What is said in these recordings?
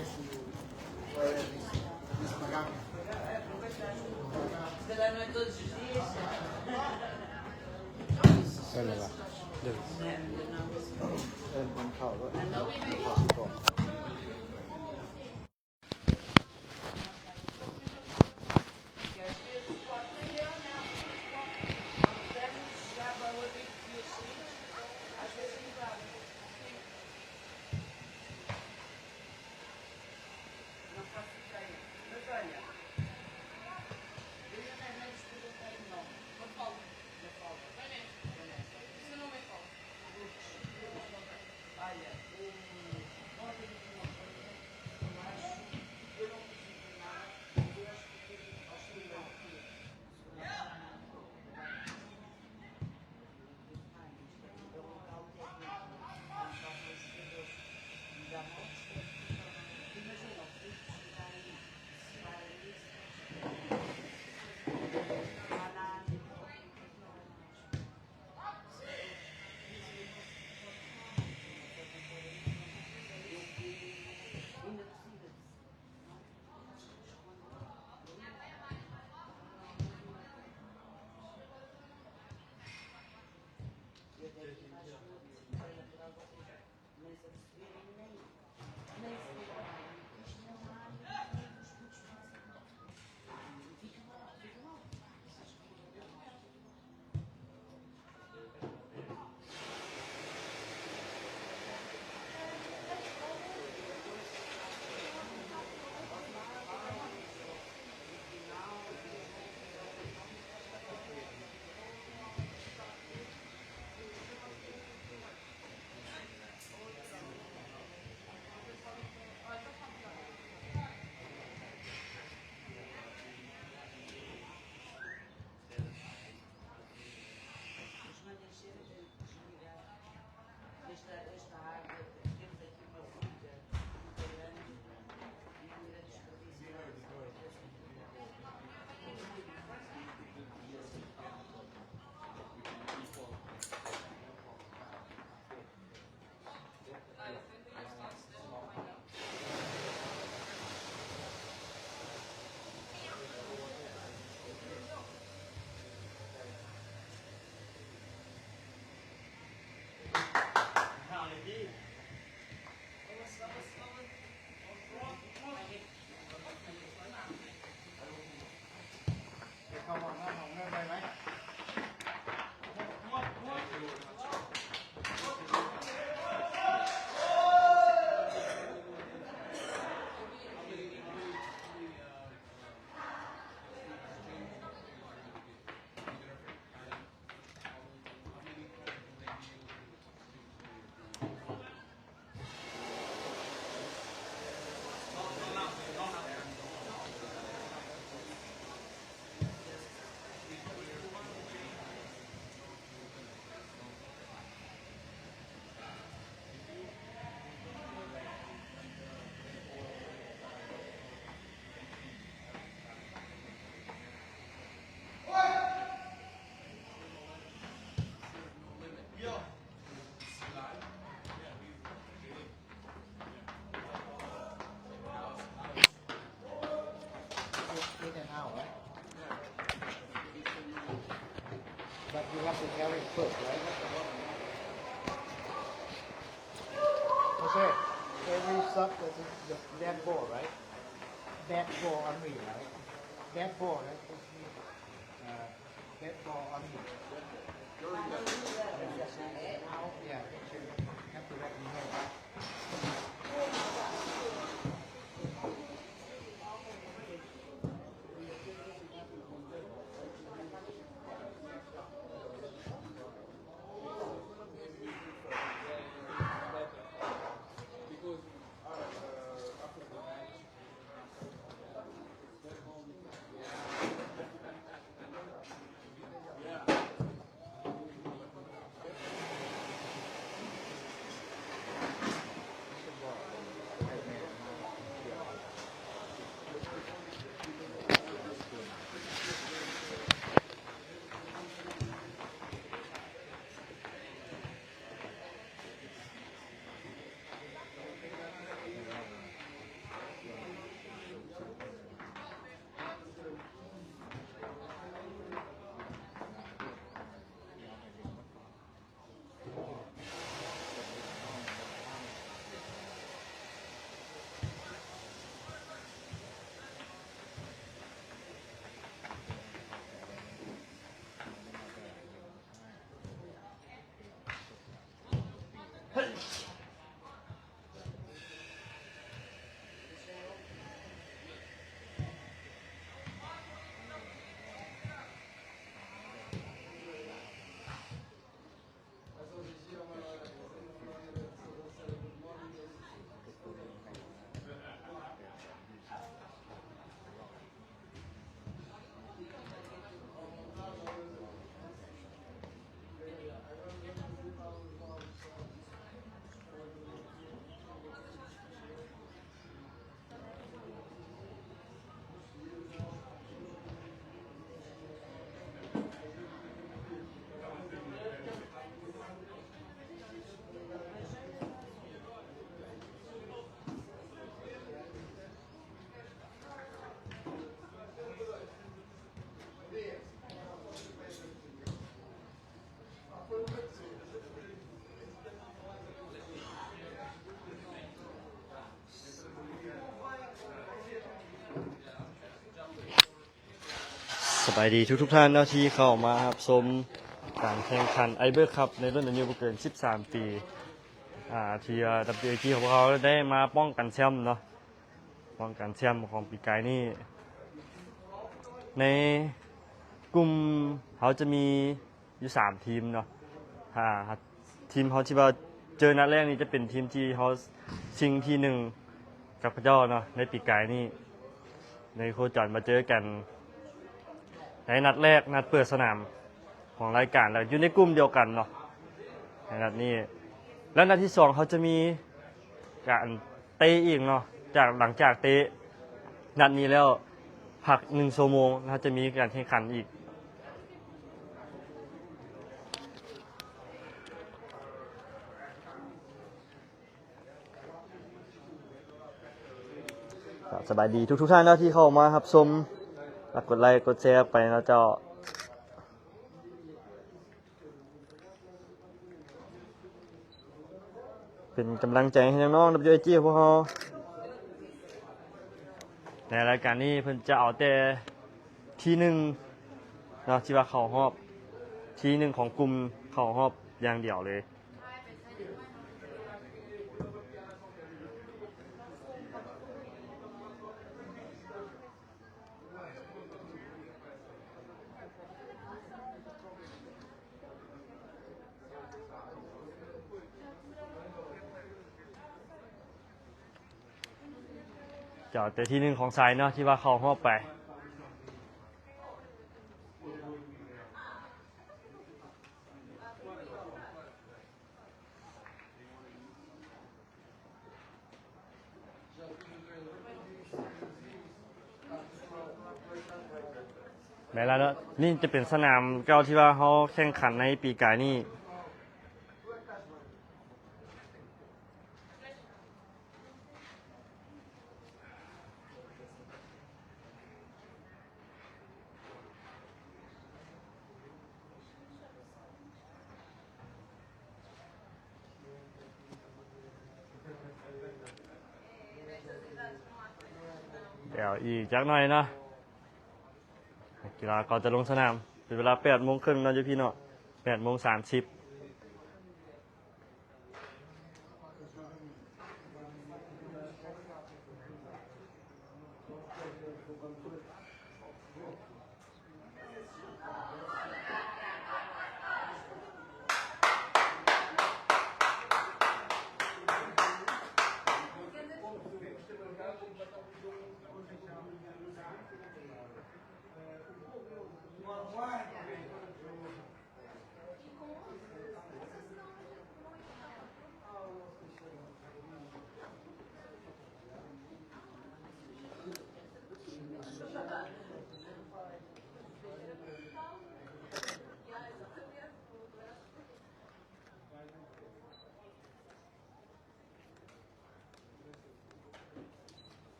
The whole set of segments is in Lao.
Voilà. In and out, right? But you have to carry first, right? Okay. Every sub is the bad ball, right? Bad ball only, right? Bad ball, right? Uh, That ball on me. Yeah, have to let me know. ສະບາຍດີທຸກໆທ່ານເນາະ ທີ່ເຂົ້າມາຮັບຊົມການແຂ່ງຂັນໄອເບີຄັບ ໃນລຸ້ນອາຍຸບໍ່ເກີນສິບສາມປີ ອ່າ ທີ່ວ່າ WAG ຂອງພວກເຮົາໄດ້ມາປ້ອງກັນແຊ້ມເນາະ ປ້ອງກັນແຊ້ມຂອງປີກາຍນີ້. ໃນກຸ່ມເຮົາຈະມີຢູ່ສາມທີມເນາະ ຖ້າທີມເຮົາທີ່ວ່າເຈີນັດແລກນີ້ ຈະເປັນທີມທີ່ເຮົາຊິງທີໜຶ່ງກັບເຂົາເຈົ້າເນາະ ໃນປີກາຍນີ້ ໃນໂຄຈອນມາເຈີກັນໃນນັດແລກ ນັດເປີດສະໜາມຂອງລາຍການ ແລ້ວຢູ່ໃນກຸ່ມດຽວກັນເນາະ ໃນນັດນີ້. ແລ້ວນັດທີສອງເຮົາຈະມີການ ເຕະອີກເນາະ ຈາກ ຫຼັງຈາກເຕະນັດນີ້ແລ້ວ ພັກໜຶ່ງຊົ່ວໂມງ ເຮົາຈະມີການແຂ່ງຂັນອີກ. ສະບາຍດີທຸກໆທ່ານເນາະ ທີ່ເຂົ້າມາຮັບຊົມ ແລະ ກົດໄລກົດແຊໄປເນາະເຈົ້າ. ເປັນກຳລັງໃຈໃຫ້ນ້ອງໆ WAG ຂອງພວກເຮົາ. ໃນລາຍການນີ້ເພິ່ນຈະເອົາແຕ່ທີໜຶ່ງເນາະ ທີ່ວ່າເຂົ້າຮອບ ທີໜຶ່ງຂອງກຸ່ມເຂົ້າຮອບຢ່າງດຽວເລີຍ. ເຈົ້າ ແຕ່ທີໜຶ່ງຂອງສາຍເນາະ ທີ່ວ່າເຂົ້າຮອບໄປ. ແມ່ນແລ້ວເນາະ ນີ້ຈະເປັນສະໜາມເກົ່າທີ່ວ່າເຮົາແຂ່ງຂັນໃນປີກາຍນີ້. ດຽວອີກຈັກໜ້ອຍເນາະ ນັກກິລາກໍຈະລົງສະໜາມ ເປັນເວລາແປດໂມງເຄິ່ງເນາະ ຢູ່ພີ້ເນາະ ແປດໂມງສາມສິບ.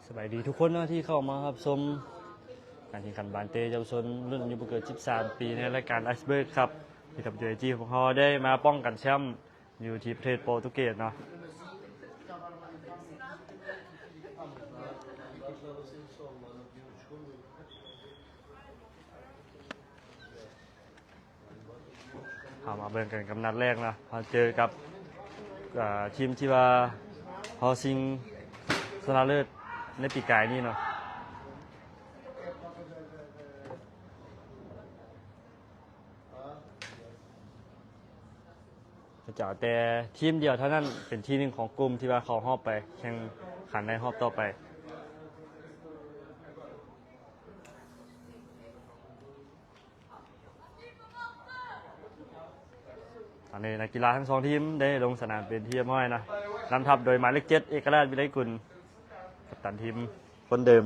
ສະບາຍດີທຸກຄົນເນາະ ທີ່ເຂົ້າມາຮັບຊົມການແຂ່ງຂັນບານເຕະເຍົາວະຊົນລຸ້ນອາຍຸບໍ່ເກີນສິບສາມປີ ໃນລາຍການໄອເບີຄັບ ທີ່ WAG ຂອງເຮົາໄດ້ມາປ້ອງກັນແຊ້ມ ຢູ່ທີ່ປະເທດໂປຣຕຸເກດເນາະ. ເຮົາມາເບິ່ງກັນກັບນັດແລກເນາະ ເຮົາເຈີກັບ ເອີ ທີມທີ່ວ່າເຮົາຊິງຊະນະເລີດໃນປີກາຍນີ້ເນາະ. ຈະເອົາແຕ່ທີມດຽວເທົ່ານັ້ນ ເປັນທີໜຶ່ງຂອງກຸ່ມທີ່ວ່າເຂົ້າຮອບໄປແຂ່ງຂັນໃນຮອບຕໍ່ໄປ. ຕອນນີ້ນັກກິລາທັງສອງທີມໄດ້ລົງສະໜາມເປັນທີ່ຮຽບຮ້ອຍນະ ນຳທັບໂດຍໝາຍເລກເຈັດ ເອກະລາດ ວິໄລກຸນ ກັບຕັນທີມຄົນເດີມ.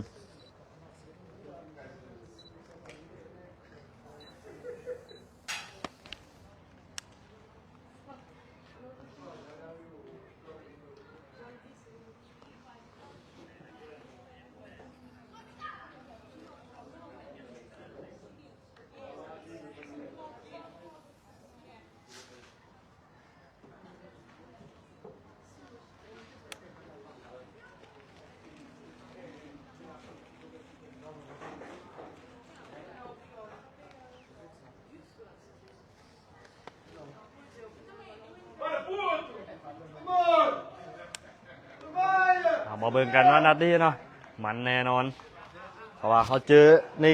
ເຮົາມາເບິ່ງກັນວ່ານັດນີ້ເນາະ ມັນແນ່ນອນ ເພາະວ່າເຮົາເຈີໃນ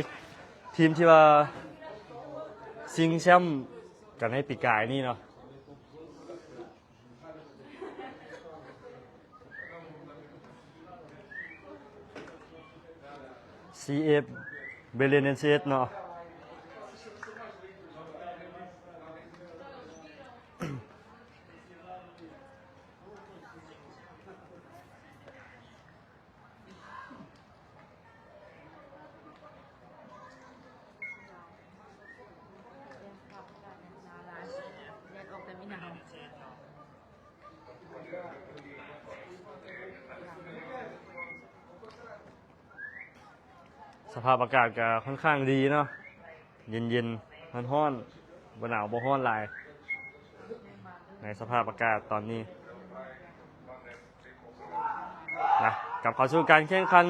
ທີມທີ່ວ່າຊິງແຊ້ມກັນໃນປີກາຍນີ້ເນາະ. ຊີເອັຟ ເບເລເນເຊສເນາະ. ສະພາບອາກາດກໍຄ່ອນຂ້າງດີເນາະ ເຢັນໆ ຮ້ອນໆ ບໍ່ໜາວບໍ່ຮ້ອນຫຼາຍ ໃນສະພາບອາກາດຕອນນີ້. ນະ ກັບເຂົ້າສູ່ການແຂ່ງຂັນ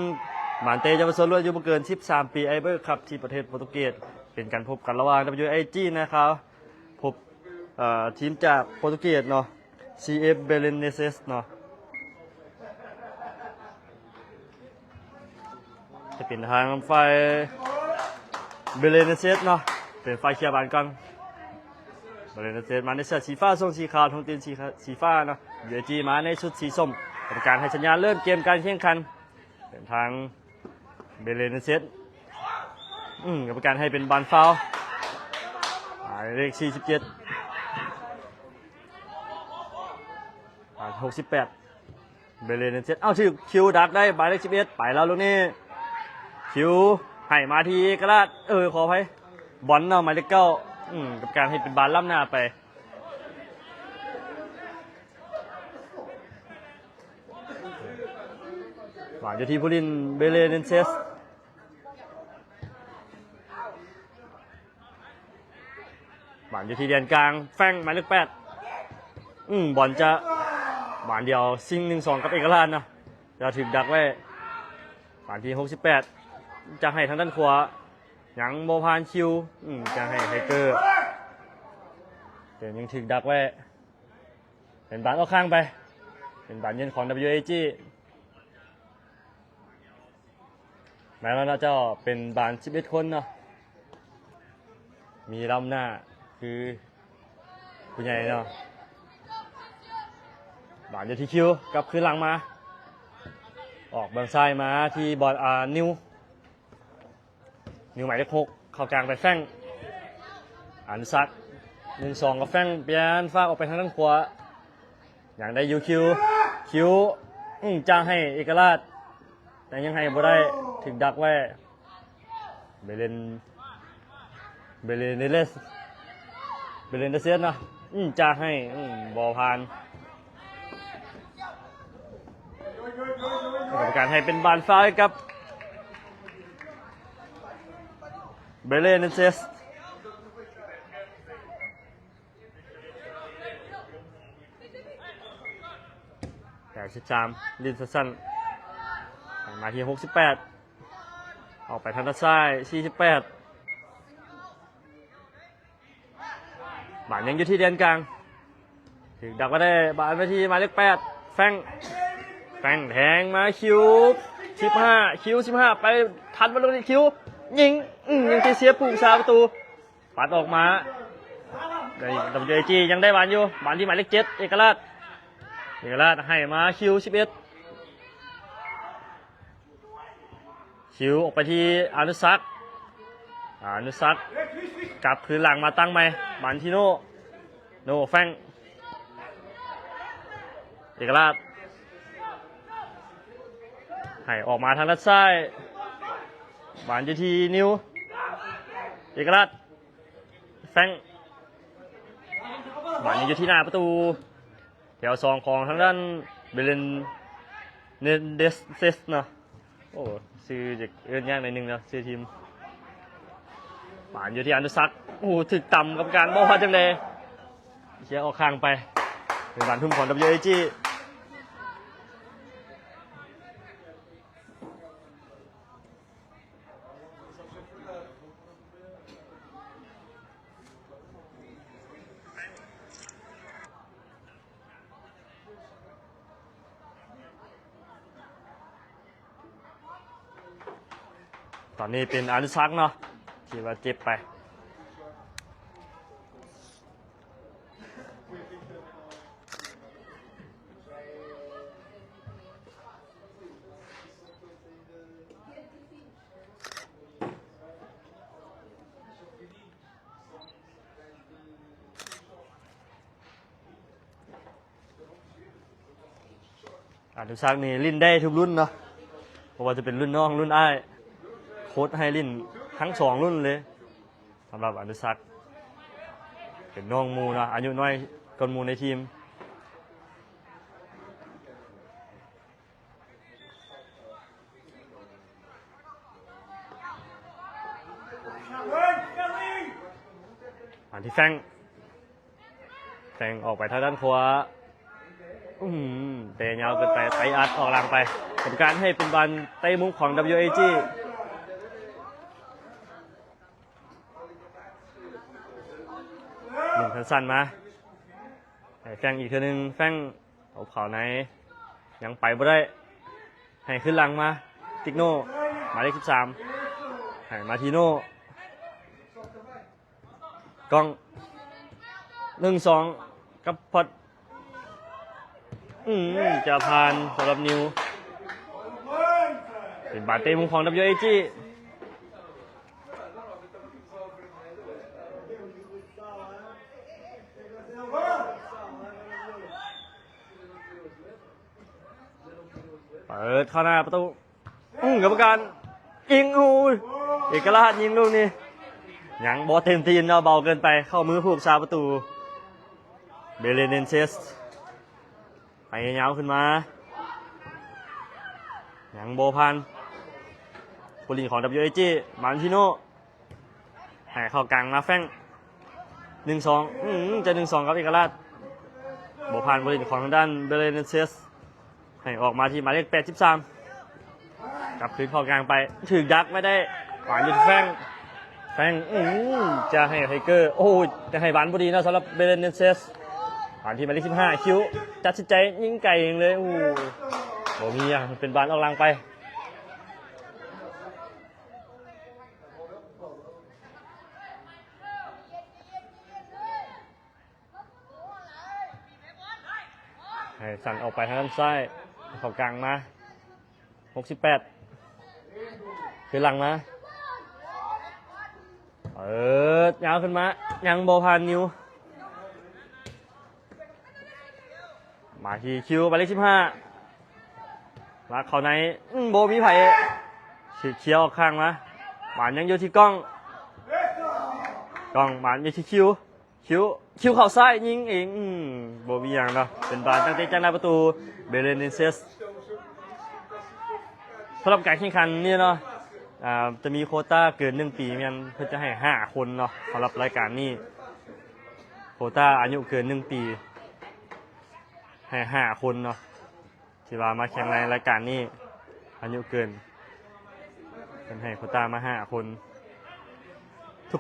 ບານເຕະເຍົາວະຊົນລຸ້ນອາຍຸບໍ່ເກີນສິບສາມປີ ໄອເບີຄັບ ທີ່ປະເທດໂປຣຕຸເກດ ເປັນການພົບກັນລະຫວ່າງ ດັບເບິນຢູເອຈີ ນະຄະ ພົບ ເອີ ທີມຈາກໂປຣຕຸເກດເນາະ ຊີເອັຟ ເບເລເນເຊສເນາະ. ຈະເປັນທາງຝ່າຍເບເລເນເຊສເນາະ ເປັນຝ່າຍເຄຍບານກ່ອນ. ເບເລເນເຊສມາໃນເສື້ອສີຟ້າ ຊົງສີຂາວ ທອງຕີນສີ ສີຟ້າເນາະ ຢູເອຈີ ມາໃນຊຸດສີສົ້ມ. ກຳມະການໃຫ້ສັນຍານເລີ່ມເກມການແຂ່ງຂັນ ເປັນທາງເບເລເນເຊສ ອືມ ກຳມະການໃຫ້ເປັນບານຟາວ ໝາຍເລກສີ່ສິບເຈັດ ຫາ ຫົກສິບແປດ ເບເລເນເຊສ ເອົ້າ ຖືກຄິວດັກໄດ້ ໝາຍເລກສິບເອັດ ໄປແລ້ວລູກນີ້ ຄິວໃຫ້ມາທີ່ເອກະລາດ ເອີ ຂໍອະໄພ ບອນເນາະ ໝາຍເລກເກົ້າ ອືມ ກຳມະການໃຫ້ເປັນບານລ້ຳໜ້າໄປ ບານຢູ່ທີ່ຜູ້ຫຼິ້ນເບເລເນເຊສ ບານຢູ່ທີ່ແດນກາງ ແຟງ ໝາຍເລກແປດ ອືມ ບອນຈະ ບານດຽວຊິງ ໜຶ່ງສອງ ກັບເອກະລາດນະ ຈະຖືກດັກໄວ້ ບານທີ ຫົກສິບແປດ ຈະໃຫ້ທາງດ້ານຂວາ ຍັງບໍ່ຜ່ານຄິວ ອືມ ຈະໃຫ້ໄທເກີ ແຕ່ຍັງຖືກດັກໄວ້ ເປັນບານອອກຂ້າງໄປ ເປັນບານເຢັນຂອງ ດັບເບິນຢູເອຈີ ແມ່ນແລ້ວເນາະເຈົ້າ ເປັນບານສິບເອັດຄົນເນາະ ມີລ້ຳໜ້າຄືຜູ້ໃຫຍ່ເນາະ. ບານຢູ່ທີ່ຄິວ ກັບຄືນຫຼັງມາ ອອກເບື້ອງຊ້າຍມາທີ່ບອນ ອາ ນິວ ນິວໝາຍເລກຫົກ ເຂົ້າກາງໄປແຟງ ອານຸສັກ ໜຶ່ງສອງ ກັບແຟງ ປ່ຽນຟາກອອກໄປທາງດ້ານຂວາ ຍັງໄດ້ຢູ່ ຄິວ ຄິວ ອືມ ຈະໃຫ້ເອກະລາດ ແຕ່ຍັງໃຫ້ບໍ່ໄດ້ ຖືກດັກໄວ້ ເບເລນ ເບເລນເດເລສ ເບເລນເດເຊສເນາະ ອືມ ຈະໃຫ້ ອືມ ບໍ່ຜ່ານ ກຳມະການໃຫ້ເປັນບານຟາວໃຫ້ກັບເບເລນເດເຊສ. ແປດສິບສາມ ລິນສັນ ໃຫ້ມາທີ່ ຫົກສິບແປດ ອອກໄປທາງດ້ານຊ້າຍ ສີ່ສິບແປດ ບານຍັງຢູ່ທີ່ແດນກາງ ຖືກດັກໄວ້ໄດ້ ບານໄປທີ່ໝາຍເລກແປດ ແຟງ ແຟງແທງມາ ຄິວ ສິບຫ້າ ຄິວ ສິບຫ້າ ໄປທັນບາໂລນີ້ ຄິວ ຍິງ ອືມ ຍັງເສຍຜູ້ຮັກສາປະຕູ ປັດອອກມາ ໄດ້ ດັບເບິນຢູເອຈີ ຍັງໄດ້ບານຢູ່ ບານທີ່ໝາຍເລກເຈັດ ເອກະລາດ ເອກະລາດໃຫ້ມາ ຄິວ ສິບເອັດ ຄິວ ອອກໄປທີ່ອານຸສັກ ອານຸສັກ ກັບຄືນຫຼັງມາຕັ້ງໃໝ່ ບານທີ່ໂນ ໂນ ແຟງ ເອກະລາດ ໃຫ້ອອກມາທາງດ້ານຊ້າຍ ບານຢູ່ທີ່ນິວ ເອກະລາດ ແຟງ ບານຍັງຢູ່ທີ່ໜ້າປະຕູ ແຖວສອງຂອງທາງດ້ານເບເລນເດເຊສເນາະ. ໂອ້ ຊື່ຈະເອີ້ນຍາກໜ້ອຍໜຶ່ງເນາະ ຊື່ທີມ. ບານຢູ່ທີ່ອານຸສັກ ໂອ້ ຖືກຕຳ ກຳມະການບໍ່ວ່າຈັ່ງໃດ ເສຍອອກຂ້າງໄປ ເປັນບານທຸ່ມຂອງ ດັບເບິນຢູເອຈີ. ຕອນນີ້ເປັນອະນຸສັກເນາະ ທີ່ບາດເຈັບໄປ. ອະນຸສັກນີ້ຫຼິ້ນໄດ້ທຸກລຸ້ນເນາະ ບໍ່ວ່າຈະເປັນລຸ້ນນ້ອງລຸ້ນອ້າຍ ໂຄດໃຫ້ຫຼິ້ນທັງສອງລຸ້ນເລີຍ. ສຳລັບອະນຸສັກ ເປັນນ້ອງໝູ່ເນາະ ອາຍຸນ້ອຍກວ່າໝູ່ໃນທີມ. ມາທີ່ແຟງ ແຟງອອກໄປທາງດ້ານຂວາ ອືມ ເຕະຍາວເກີນໄປ ໄປອັດອອກຫຼັງໄປ. ກຳມະການໃຫ້ເປັນບານເຕະມຸມຂອງ WAG. ຍິງສັ້ນໆມາ ໃຫ້ແຟງອີກເທື່ອໜຶ່ງ ແຟງ ເອົາເຂົ້າໃນ ຍັງໄປບໍ່ໄດ້ ໃຫ້ຄືນຫຼັງມາ ຕິກໂນ ໝາຍເລກສິບສາມ ໃຫ້ມາທີໂນ ກ້ອງ ໜຶ່ງສອງ ກັບພອດ ອືມ ຈະຜ່ານສຳລັບນິວ ເປັນບານເຕະມຸມຂອງ WAG. ເປີດເຂົ້າໜ້າປະຕູ ອືມ ກຳມະການຍິງ ໂອ້ຍ ເອກະລາດຍິງລູກນີ້ ຍັງບໍ່ເຕັມທີ່ເນາະ ເບົາເກີນໄປ ເຂົ້າມືຜູ້ຮັກສາປະຕູ ເບເລເນນເຊສ ໄປຍາວຂຶ້ນມາ ຍັງບໍ່ຜ່ານ ຜູ້ຫຼິ້ນຂອງ WAG ມານທິໂນ ໃຫ້ເຂົ້າກາງມາແຟງ ໜຶ່ງສອງ ອືມ ຈະ ໜຶ່ງສອງ ກັບເອກະລາດ ບໍ່ຜ່ານຜູ້ຫຼິ້ນຂອງທາງດ້ານເບເລເນນເຊສ ໃຫ້ອອກມາທີ່ໝາຍເລກ ແປດສິບສາມ ກັບຄືນເຂົ້າກາງໄປ ຖືກດັກໄວ້ໄດ້ ຫວານຢູ່ທີ່ແຟງ ແຟງ ອືມ ຈະໃຫ້ໄທເກີ ໂອ້ ຈະໃຫ້ບານບໍ່ດີເນາະ ສຳລັບເບເລເນນເຊສ ຫວານທີ່ໝາຍເລກ ສິບຫ້າ ຄິວ ຕັດສິນໃຈຍິງໄກເອງເລີຍ ໂອ້ ບໍ່ມີຫຍັງ ເປັນບານອອກຫຼັງໄປ. ໃຫ້ສັ່ນອອກໄປທາງດ້ານຊ້າຍ ເຂົ້າກາງມາ ຫົກສິບແປດ ຄືນຫຼັງມາ ເປີດຍາວຂຶ້ນມາ ຍັງບໍ່ຜ່ານນິວ ມາທີ່ຄິວ ໝາຍເລກ ສິບຫ້າ ລາກເຂົ້າໃນ ອືມ ບໍ່ມີໃຜ ຖືກເຄຍອອກຂ້າງມາ ບານຍັງຢູ່ທີ່ກ້ອງ ກ້ອງ ບານຢູ່ທີ່ຄິວ ຄິວ ຄິວເຂົ້າຊ້າຍຍິງເອງ ອືມ ບໍ່ມີຫຍັງເນາະ ເປັນບານຕັ້ງເຕະຈາກໜ້າປະຕູ ເບເລເນເຊສ. ສຳລັບການແຂ່ງຂັນນີ້ເນາະ ອ່າ ຈະມີໂຄຕ້າເກີນໜຶ່ງປີ ແມ່ນເພິ່ນຈະໃຫ້ຫ້າຄົນເນາະ ສຳລັບລາຍການນີ້ ໂຄຕ້າອາຍຸເກີນໜຶ່ງປີ ໃຫ້ຫ້າຄົນເນາະ ທີ່ວ່າມາແຂ່ງໃນລາຍການນີ້ ອາຍຸເກີນ ເພິ່ນໃຫ້ໂຄຕ້າມາຫ້າຄົນ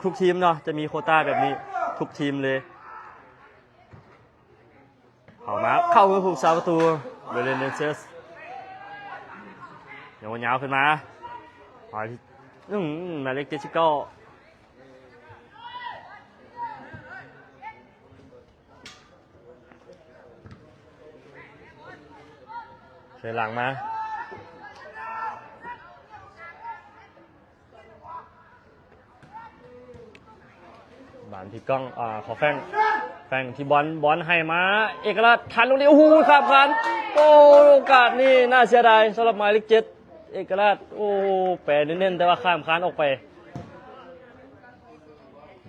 ທຸກໆທີມເນາະ ຈະມີໂຄຕ້າແບບນີ້ທຸກທີມເລີຍ. ເຂົ້າມາ ເຂົ້າມືຜູ້ຮັກສາປະຕູ ເບເລນເດນເຊສ ໂຍນຍາວຂຶ້ນມາ ອືມ ໝາຍເລກ ເຈັດສິບເກົ້າ ເສຍຫຼັງມາ ບານທີ່ກ້ອງ ອາ ຂໍແຟງ ແຟງທີ່ບອນ ບອນໃຫ້ມາ ເອກະລາດ ທັນລູກນີ້ ໂອ້ໂຫ ຂ້າມຄານ ໂອ້ ໂອກາດນີ້ໜ້າເສຍດາຍ ສຳລັບໝາຍເລກ ເຈັດ ເອກະລາດ ໂອ້ ແປແໜ້ນໆ ແຕ່ວ່າຂ້າມຄານອອກໄປ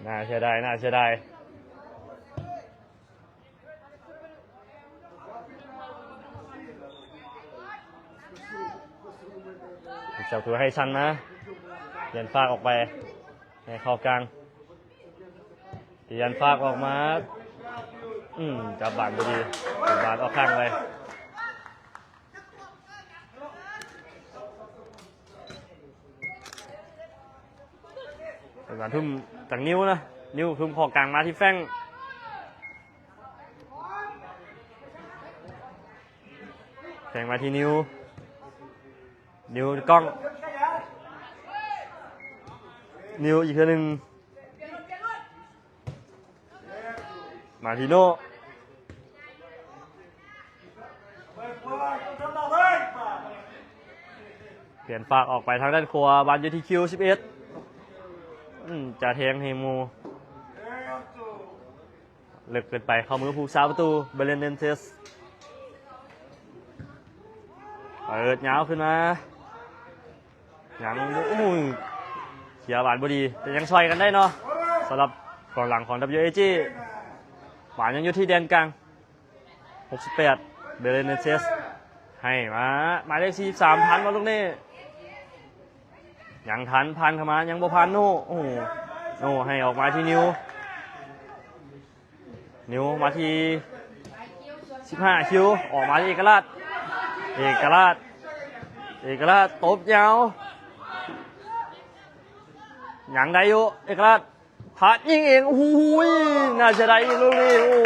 ໜ້າເສຍດາຍ ໜ້າເສຍດາຍ. ຈັບຕົວໃຫ້ສັ້ນມາ ຍັນຟາກອອກໄປ ໃຫ້ເຂົ້າກາງ ຍັນຟາກອອກມາ ອືມ ຈັບບານບໍ່ດີ ເປັນບານອອກຂ້າງໄປ. ເປັນການທຸ່ມຈາກນິວນະ ນິວທຸ່ມເຂົ້າກາງມາທີ່ແຟງ ແຟງມາທີ່ນິວ ນິວກ້ອງ ນິວອີກເທື່ອໜຶ່ງ ມາທີໂນ ປ່ຽນຟາກອອກໄປທາງດ້ານຂວາ ບານຢູ່ທີ່ຄິວສິບເອັດ ອືມ ຈະແທງໃຫ້ໝູ່ ເລິກເກີນໄປ ເຂົ້າມືຜູ້ຮັກສາປະຕູ ເບເລເນເຊສ ເປີດຍາວຂຶ້ນມາ ຍັງ ໂອ້ຍ ເຄຍບານບໍ່ດີ ແຕ່ຍັງຊ່ອຍກັນໄດ້ເນາະ ສຳລັບກອງຫຼັງຂອງ WAG ບານຍັງຢູ່ທີ່ແດນກາງ ຫົກສິບແປດ ເບເລເນເຊສ ໃຫ້ມາ ໝາຍເລກສີ່ສິບສາມ ທັນບໍ່ລູກນີ້ ຍັງທັນ ຜ່ານເຂົ້າມາ ຍັງບໍ່ຜ່ານໂນ ໂອ້ໂຫ ໂນໃຫ້ອອກມາທີ່ນິວ ນິວມາທີ່ສິບຫ້າ ຄິວ ອອກມາທີ່ເອກະລາດ ເອກະລາດ ເອກະລາດ ຕົບຍາວ ຍັງໄດ້ຢູ່ ເອກະລາດ ພາດຍິງເອງ ໂອ້ໂຫ ໜ້າເສຍດາຍອີກລູກນີ້ ໂອ້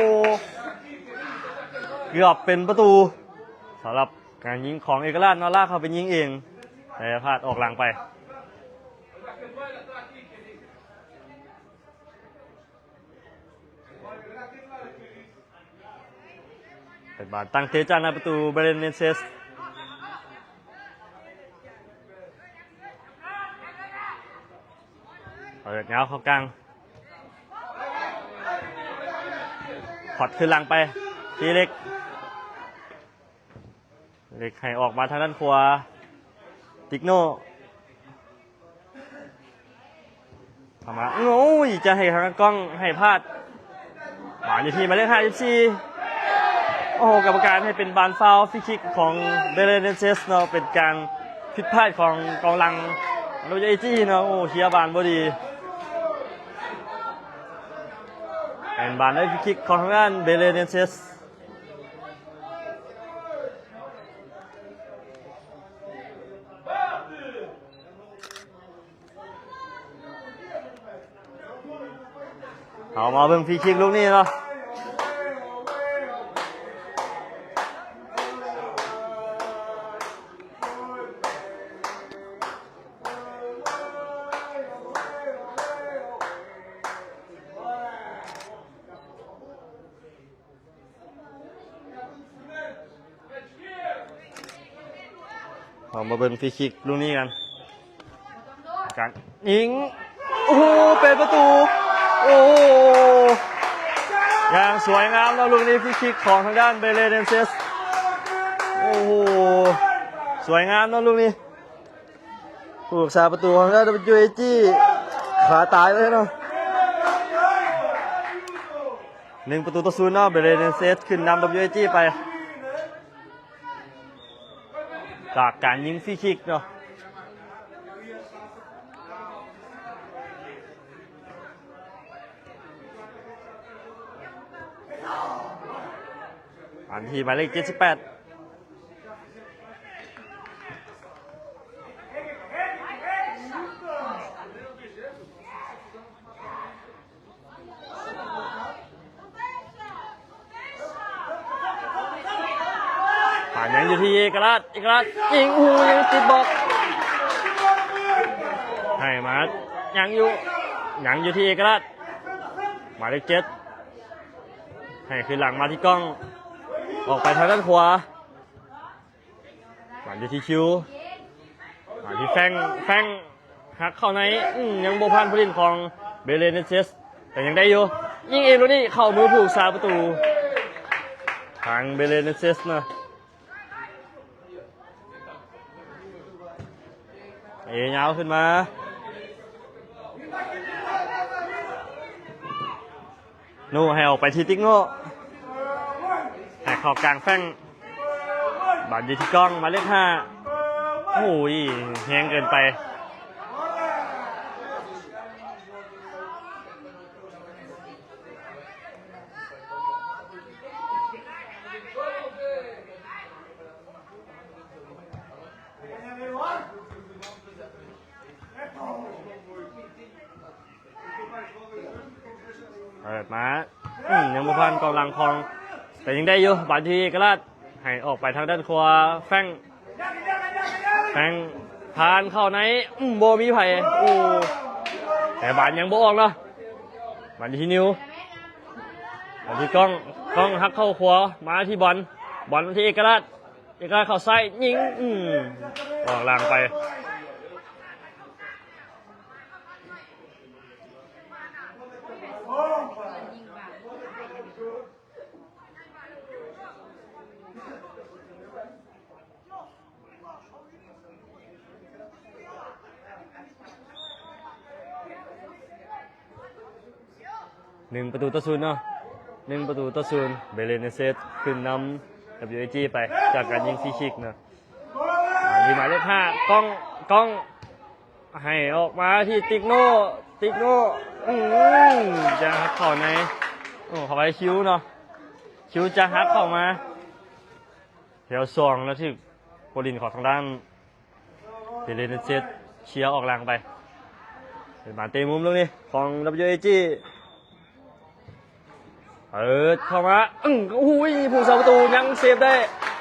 ເກືອບເປັນປະຕູ ສຳລັບການຍິງຂອງເອກະລາດເນາະ ລາກເຂົ້າໄປຍິງເອງ ແຕ່ພາດອອກຫຼັງໄປ. ເປັນບານຕັ້ງເຕະຈາກໜ້າປະຕູ ເບເລເນເຊສ ເປີດຍາວເຂົ້າກາງ ພອດຄືນຫຼັງໄປ ທີ່ເລັກ ເລັກໃຫ້ອອກມາທາງດ້ານຂວາ ຕິກໂນ ເຂົ້າມາ ໂອ້ຍ ຈະໃຫ້ທາງກ້ອງໃຫ້ພາດ ບານຢູ່ທີ່ໝາຍເລກຫ້າສິບສີ່ ໂອ້ໂຫ ກຳມະການໃຫ້ເປັນບານຟາວ ຟຣີຄິກຂອງເບເລເນເຊສເນາະ ເປັນການຜິດພາດຂອງກອງຫຼັງ WAG ເນາະ ໂອ້ ເຄຍບານບໍ່ດີ ເປັນບານໄດ້ຟຣີຄິກຂອງທາງດ້ານເບເລເນເຊສ. ເຮົາມາເບິ່ງຟຣີຄິກລູກນີ້ເນາະ ເຮົາມາເບິ່ງຟຣີຄິກລູກນີ້ກັນ ການຍິງ ໂອ້ໂຫ ເປັນປະຕູ ໂອ້ໂຫ ຢ່າງສວຍງາມເນາະ ລູກນີ້ ຟຣີຄິກຂອງທາງດ້ານເບເລເນເຊສ ໂອ້ໂຫ ສວຍງາມເນາະລູກນີ້. ຜູ້ຮັກສາປະຕູຂອງທາງດ້ານ WAG ຂາຕາຍເລີຍເນາະ ໜຶ່ງປະຕູຕໍ່ສູນເນາະ ເບເລເນເຊສຂຶ້ນນຳ WAG ໄປ ຈາກການຍິງຟຣີຄິກເນາະ. ອັນທີ່ໝາຍເລກເຈັດສິບແປດ ຜ່ານຍັງຢູ່ທີ່ເອກະລາດ ເອກະລາດຍິງ ໂອ້ໂຫ ຍັງຕິດບລັອກ ໃຫ້ມາ ຍັງຢູ່ ຍັງຢູ່ທີ່ເອກະລາດ ໝາຍເລກເຈັດ ໃຫ້ຄືນຫຼັງມາທີ່ກ້ອງ ອອກໄປທາງດ້ານຂວາ ມາຢູ່ທີ່ຄິວ ມາທີ່ແຟງ ແຟງ ຫັກເຂົ້າໃນ ອືມ ຍັງບໍ່ຜ່ານຜູ້ຫຼິ້ນຂອງເບເລເນເຊສ ແຕ່ຍັງໄດ້ຢູ່ ຍິງເອງລູກນີ້ ເຂົ້າມືຜູ້ຮັກສາປະຕູ ທາງເບເລເນເຊສນະ ເອຍາວຂຶ້ນມາ ໂນໃຫ້ອອກໄປທີ່ຕິກໂນ ໃຫ້ເຂົ້າກາງແຟງ ບານຢູ່ທີ່ກ້ອງ ໝາຍເລກຫ້າ ໂອ້ຍ ແຮງເກີນໄປ. ເປີດມາ ອືມ ຍັງບໍ່ຜ່ານກອງຫຼັງຂອງ ແຕ່ຍັງໄດ້ຢູ່ ບານທີ່ເອກະລາດ ໃຫ້ອອກໄປທາງດ້ານຂວາ ແຟງ ແຟງ ຜ່ານເຂົ້າໃນ ອືມ ບໍ່ມີໃຜ ໂອ້ ແຕ່ບານຍັງບໍ່ອອກເນາະ. ບານຢູ່ທີ່ນິວ ບານທີ່ກ້ອງ ກ້ອງຫັກເຂົ້າຂວາ ມາທີ່ບອນ ບອນມາທີ່ເອກະລາດ ເອກະລາດເຂົ້າຊ້າຍຍິງ ອືມ ອອກຫຼັງໄປ. ໜຶ່ງປະຕູຕໍ່ສູນເນາະ ໜຶ່ງປະຕູຕໍ່ສູນ ເບເລເນເຊັດຂຶ້ນນຳ ດັບເບິນຢູເອຈີໄປ ຈາກການຍິງຟຣີຄິກເນາະ. ອ່າ ທີ່ໝາຍເລກຫ້າ ກ້ອງ ກ້ອງ ໃຫ້ອອກມາທີ່ຕິກໂນ ຕິກໂນ ອືມ ຈະຫັກເຂົ້າໃນ ໂອ້ ເຂົ້າໄປຄິວເນາະ ຄິວຈະຫັກເຂົ້າມາ ແຖວສອງ ແລ້ວຖືກຜູ້ຫຼິ້ນຂອງທາງດ້ານ ເບເລເນເຊັດເຄຍອອກຫຼັງໄປ ເປັນບານເຕະມຸມລູກນີ້ຂອງ ດັບເບິນຢູເອຈີ ເປີດເຂົ້າມາ ອື ໂອ້ຍ ຜູ້ສາປະຕູຍັງເຊບໄດ້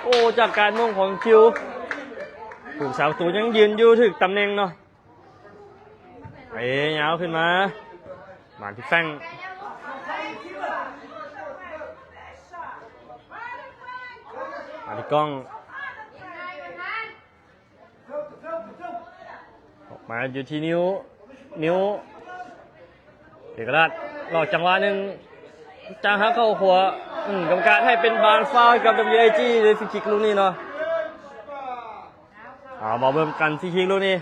ໂອ້ ຈາກການມົ້ງຂອງຄິວ ຜູ້ສາປະຕູຍັງຢືນຢູ່ຖືກຕຳແໜ່ງເນາະ. ເຕະຍາວຂຶ້ນມາ ມາທີ່ແຟງ ມາທີ່ກ້ອງ ອອກມາຢູ່ທີ່ນິວ ນິວ ເອກະລາດ ລອກຈັງຫວະໜຶ່ງ ຈາກຫັກເຂົ້າຂວາ ອືມ ກຳມະການໃຫ້ເປັນບານຟາວໃຫ້ກັບ ດັບເບິນຢູເອຈີ ໃນຟຣີຄິກລູກນີ້ເນາະ. ເອົາ ມາເບິ່ງກັນຟຣີຄິກລູກນີ້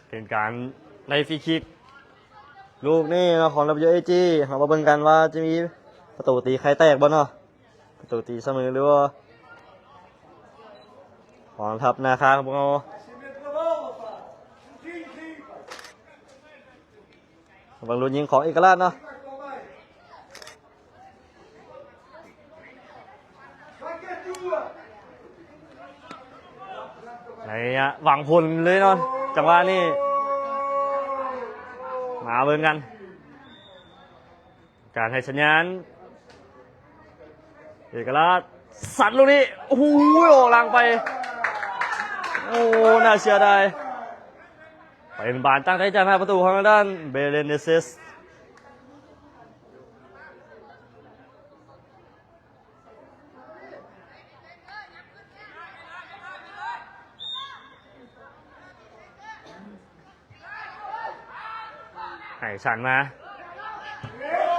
ເປັນການໄດ້ຟຣີຄິກລູກນີ້ເນາະ ຂອງ ດັບເບິນຢູເອຈີ ເຮົາມາເບິ່ງກັນວ່າຈະມີປະຕູຕີໄຂ່ແຕກບໍ່ເນາະ. ປະຕູຕີສະເໝີຫຼືວ່າຂອງທັບນາຄາຂອງພວກເຮົາ. ເບິ່ງລູກຍິງຂອງເອກະລາດເນາະ ໃນໄລຍະຫວັງຜົນເລີຍເນາະ ຈັງຫວະນີ້ ມາເບິ່ງກັນ. ການໃຫ້ສັນຍານ ເອກະລາດ ສັດລູກນີ້ ໂອ້ໂຫ ອອກຫຼັງໄປ ໂອ້ ໜ້າເສຍດາຍ ເປັນບານຕັ້ງໃຈຈາກໜ້າປະຕູຂອງທາງດ້ານ ເບເລເນເຊັດ. ໃຫ້ສັນມາ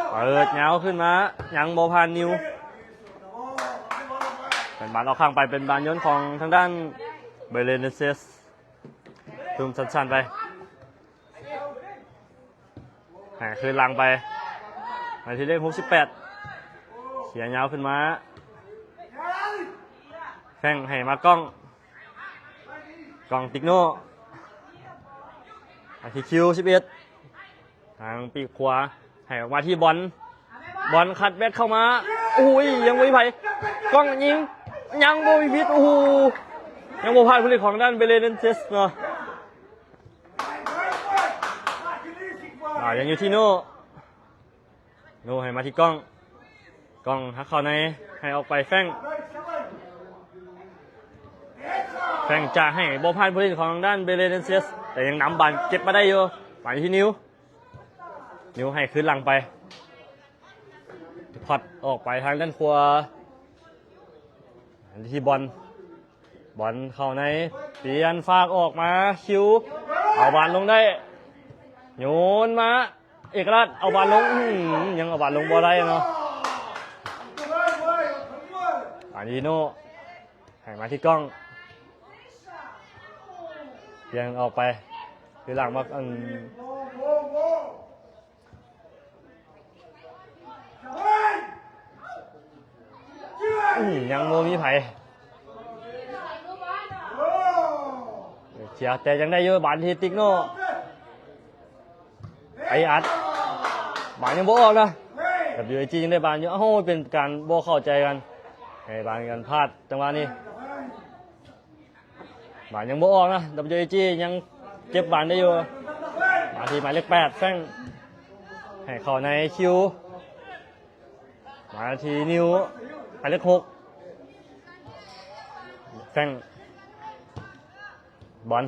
ເປີດຍາວຂຶ້ນມາ ຍັງບໍ່ຜ່ານນິວ ເປັນບານອອກຂ້າງໄປ ເປັນບານໂຍນຂອງທາງດ້ານ ເບເລເນເຊັດ ທຸ່ມສັ້ນໆໄປ ໃຫ້ຄືນຫຼັງໄປ ໝາຍເລກຫົກສິບແປດ ເຄຍຍາວຂຶ້ນມາ ແຟງໃຫ້ມາກ້ອງ ກ້ອງຕິກໂນ ອາທີຄິວສິບເອັດ ທາງປີກຂວາ ໃຫ້ອອກມາທີ່ບອນ ບອນຄັດແບັກເຂົ້າມາ ໂອ້ຍ ຍັງບໍ່ມີໃຜ ກ້ອງຍິງ ຍັງບໍ່ມີຜິດ ໂອ້ໂຫ ຍັງບໍ່ຜ່ານຜູ້ຫຼິ້ນຂອງດ້ານ ເບເລເນເຊັດ ເນາະ. ອ່າ ຍັງຢູ່ທີ່ໂນ ໂນໃຫ້ມາທີ່ກ້ອງ ກ້ອງຫັກເຂົ້າໃນ ໃຫ້ອອກໄປແຟງ ແຟງຈະໃຫ້ບໍ່ຜ່ານຜູ້ຫຼິ້ນຂອງດ້ານ ເບເລເນເຊັດ ແຕ່ຍັງນຳບານເກັບມາໄດ້ຢູ່ ມາທີ່ນິວ ນິວໃຫ້ຄືນຫຼັງໄປ ພັດອອກໄປທາງດ້ານຂວາ ທີ່ບອນ ບອນເຂົ້າໃນ ປ່ຽນຟາກອອກມາ ຄິວ ເອົາບານລົງໄດ້ ໂຍນມາ ເອກະລາດ ເອົາບານລົງ ອື ຍັງເອົາບານລົງບໍ່ໄດ້ເນາະ. ອານີໂນ ໃຫ້ມາທີ່ກ້ອງ ປ່ຽນອອກໄປ ຄືຫຼັງມາ ອັນ ອືມ ຍັງບໍ່ມີໃຜ ເສຍ ແຕ່ຍັງໄດ້ຢູ່ ບານທີ່ຕິກໂນ ໄອອັດ ບານຍັງບໍ່ອອກນະ ດັບເບິນຢູເອຈີ ຍັງໄດ້ບານຢູ່. ໂອ້ໂຫ ເປັນການບໍ່ເຂົ້າໃຈກັນ ໃຫ້ບານກັນພາດ ຈັງຫວະນີ້ ບານຍັງບໍ່ອອກນະ ດັບເບິນຢູເອຈີ ຍັງເກັບບານໄດ້ຢູ່ ມາ ທີ່ໝາຍເລກແປດ ແຟງ ໃຫ້ເຂົ້າໃນຄິວ ມາທີ່ນິວ ໝາຍເລກຫົກ ແຟງ ບອນ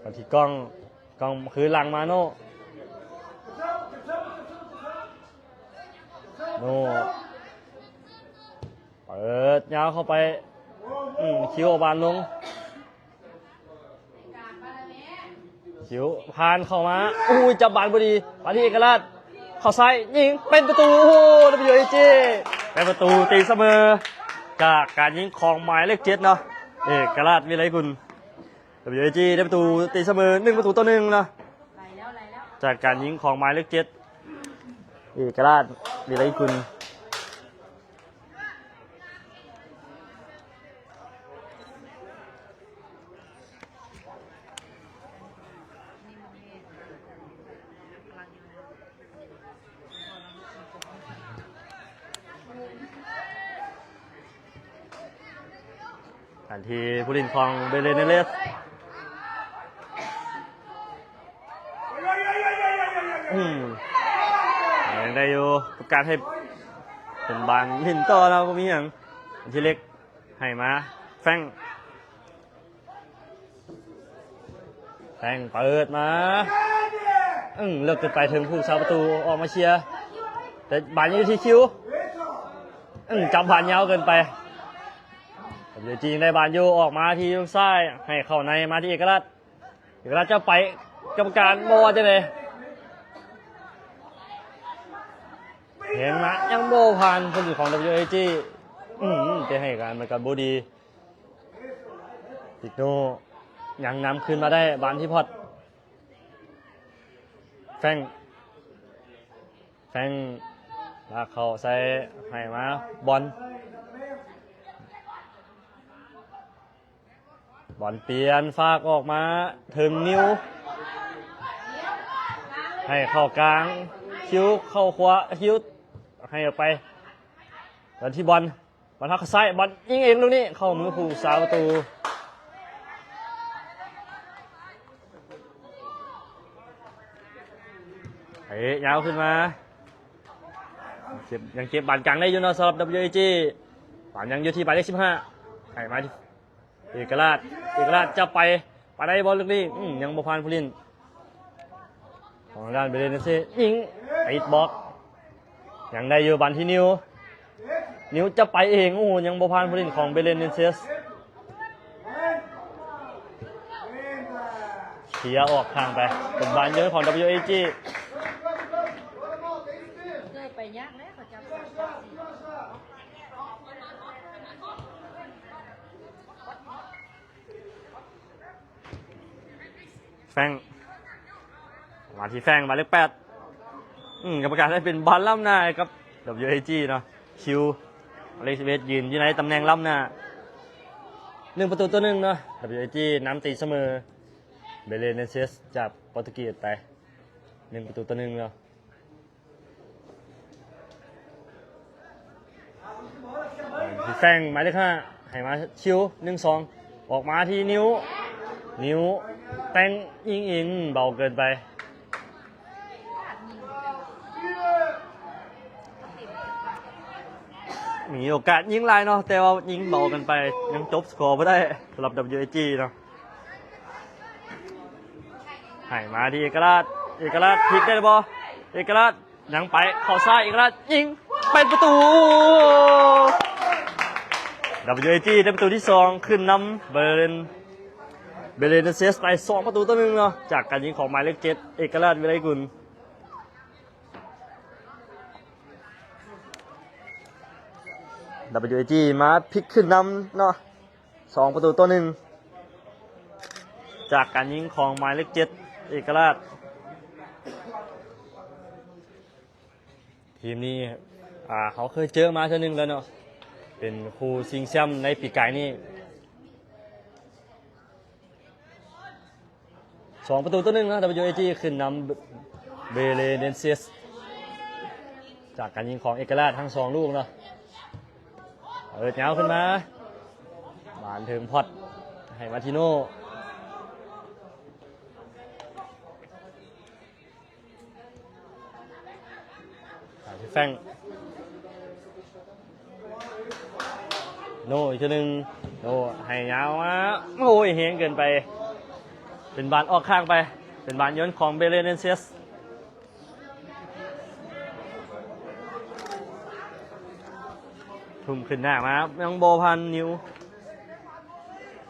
ມາທີ່ກ້ອງ ກ້ອງຄືນຫຼັງມາໂນ ໂນ ເປີດຍາວເຂົ້າໄປ ອືມ ຄິວເອົາບານລົງ ຄິວຜ່ານເຂົ້າມາ ໂອ້ຍ ຈັບບານບໍ່ດີ ມາທີ່ເອກະລາດ ເຂົ້າຊ້າຍ ຍິງ ເປັນປະຕູ ໂອ້ໂຫ ດັບເບິນຢູເອຈີ ໄດ້ປະຕູຕີສະເໝີ ຈາກການຍິງຂອງໝາຍເລກເຈັດເນາະ ເອກະລາດ ວິໄລກຸນ ດັບເບິນຢູເອຈີ ໄດ້ປະຕູຕີສະເໝີ ໜຶ່ງປະຕູຕໍ່ໜຶ່ງເນາະ ຈາກການຍິງຂອງໝາຍເລກເຈັດ ເອກະລາດ ວິໄລກຸນ. ກັນທີ່ຜູ້ຫຼິ້ນຂອງເບເລເນເລສ ອືມ ຍັງໄດ້ຢູ່ ປະກາດໃຫ້ເປັນບານຫຼິ້ນຕໍ່ແລ້ວ ບໍ່ມີຫຍັງ ອັນທີເລັກ ໃຫ້ມາ ແຟງ ແຟງເປີດມາ ອືມ ເລິກເກີນໄປ ເຖິງຜູ້ຮັກສາປະຕູອອກມາເຊຍ ແຕ່ບານຍັງຢູ່ທີ່ຄິວ ອືມ ຈັບບານຍາວເກີນໄປ ເບເລເນເລສຍັງໄດ້ບານຢູ່ ອອກມາທີ່ທາງຊ້າຍ ໃຫ້ເຂົ້າໃນ ມາທີ່ເອກະລາດ ເວລາຈະໄປ ກຳມະການບໍ່ວ່າຈັ່ງໃດ ແຮງມາຍັງບໍ່ຜ່ານຜູ້ຫຼິ້ນຂອງ ດັບເບິນຢູເອຈີ ອືມ ແຕ່ໃຫ້ການມັນກໍບໍ່ດີ ຕິກໂນ ຍັງນຳຄືນມາໄດ້ ບານທີ່ພອດ ແຟງ ແຟງ ລາກເຂົ້າໃສ່ ໃຫ້ມາ ບອນ ບອນປ່ຽນ ຝາກອອກມາເຖິງນິວ ໃຫ້ເຂົ້າກາງ ຄິວເຂົ້າຂວາ ຄິວໃຫ້ອອກໄປ ບອນທີ່ບອນ ບອນຮັກຊ້າຍ ບອນຍິງເອງລູກນີ້ ເຂົ້າມືຜູ້ສາປະຕູ ເຕະຍາວຂຶ້ນມາ ເກັບ ຍັງເກັບບານກາງໄດ້ຢູ່ເນາະ ສຳລັບ ດັບເບິນຢູເອຈີ ບານຍັງຢູ່ທີ່ໝາຍເລກສິບຫ້າ ໃຫ້ມາທີ່ ເອກະລາດ ເອກະລາດຈັບໄປ ປານໃດ ບອນລູກນີ້ ອືມ ຍັງບໍ່ຜ່ານຜູ້ຫຼິ້ນ ຂອງທາງດ້ານເບເລເນເຊ ຍິງ ຕິດບລັອກ ຍັງໄດ້ຢູ່ ບານທີ່ນິວ ນິວຈັບໄປເອງ ໂອ້ ຍັງບໍ່ຜ່ານຜູ້ຫຼິ້ນຂອງເບເລເນເຊ ເຄຍອອກທາງໄປ ເປັນບານໂຍນຂອງ ດັບເບິນຢູເອຈີ ເກີບໄປຍາກແລ້ວ ເຂົາຈັບສາມຈັບສີ່ ແຟງ ມາທີ່ແຟງ ໝາຍເລກແປດ ອືມ ກຳມະການໃຫ້ເປັນບານລ້ຳໜ້າໃຫ້ກັບ ດັບເບິນຢູເອຈີ ເນາະ ຄິວ ໝາຍເລກສິບເອັດ ຢືນຢູ່ໃນຕຳແໜ່ງລ້ຳໜ້າ ໜຶ່ງປະຕູຕໍ່ໜຶ່ງເນາະ ດັບເບິນຢູເອຈີ ນຳຕີສະເໝີ ເບເລເນເຊສ ຈາກໂປຣຕຸເກດໄປ ໜຶ່ງປະຕູຕໍ່ໜຶ່ງເນາະ. ແຟງ ໝາຍເລກຫ້າ ໃຫ້ມາ ຊິວ ໜຶ່ງສອງ ອອກມາທີ່ນິວ ນິວ ແຕ່ງ ຍິງເອງ ເບົາເກີນໄປ ມີໂອກາດຍິງຫຼາຍເນາະ ແຕ່ວ່າຍິງເບົາເກີນໄປ ຍັງຈົບສະກໍບໍ່ໄດ້ ສຳລັບ ດັບເບິນຢູເອຈີ ເນາະ. ໃຫ້ມາທີ່ເອກະລາດ ເອກະລາດ ພລິກໄດ້ຫຼືບໍ່ ເອກະລາດ ຍັງໄປ ເຂົ້າຊ້າຍ ເອກະລາດ ຍິງ ເປັນປະຕູ ດັບເບິນຢູເອຈີ ໄດ້ປະຕູທີສອງ ຂຶ້ນນຳ ເບເລນ ເບເລນເຊສ ໄປ ສອງປະຕູຕໍ່ໜຶ່ງເນາະ ຈາກການຍິງຂອງໝາຍເລກເຈັດ ເອກະລາດ ວິໄລກຸນ. ດັບເບິນຢູເອຈີ ມາພລິກຂຶ້ນນຳເນາະ ສອງປະຕູຕໍ່ໜຶ່ງ ຈາກການຍິງຂອງໝາຍເລກເຈັດ ເອກະລາດ. ທີມນີ້ ອ່າ ເຮົາເຄີຍເຈີມາເທື່ອໜຶ່ງແລ້ວເນາະ ເປັນຄູ່ຊິງແຊ້ມໃນປີກາຍນີ້. ສອງປະຕູຕໍ່ໜຶ່ງເນາະ ດັບເບິນຢູເອຈີ ຂຶ້ນນຳ ເບເລເນນເຊສ ຈາກການຍິງຂອງເອກະລາດທັງສອງລູກເນາະ ເປີດຍາວຂຶ້ນມາ ບານເຖິງພອດ ໃຫ້ມາທີໂນ ແຟງ ໂນ ອີກເທື່ອໜຶ່ງ ໂນ ໃຫ້ຍາວມາ ໂອ້ຍ ແຮງເກີນໄປ ເປັນບານອອກຂ້າງໄປ ເປັນບານໂຍນຂອງ Belenenses ທຸ່ມຂຶ້ນໜ້າມາ ຍັງບໍ່ຜ່ານນິວ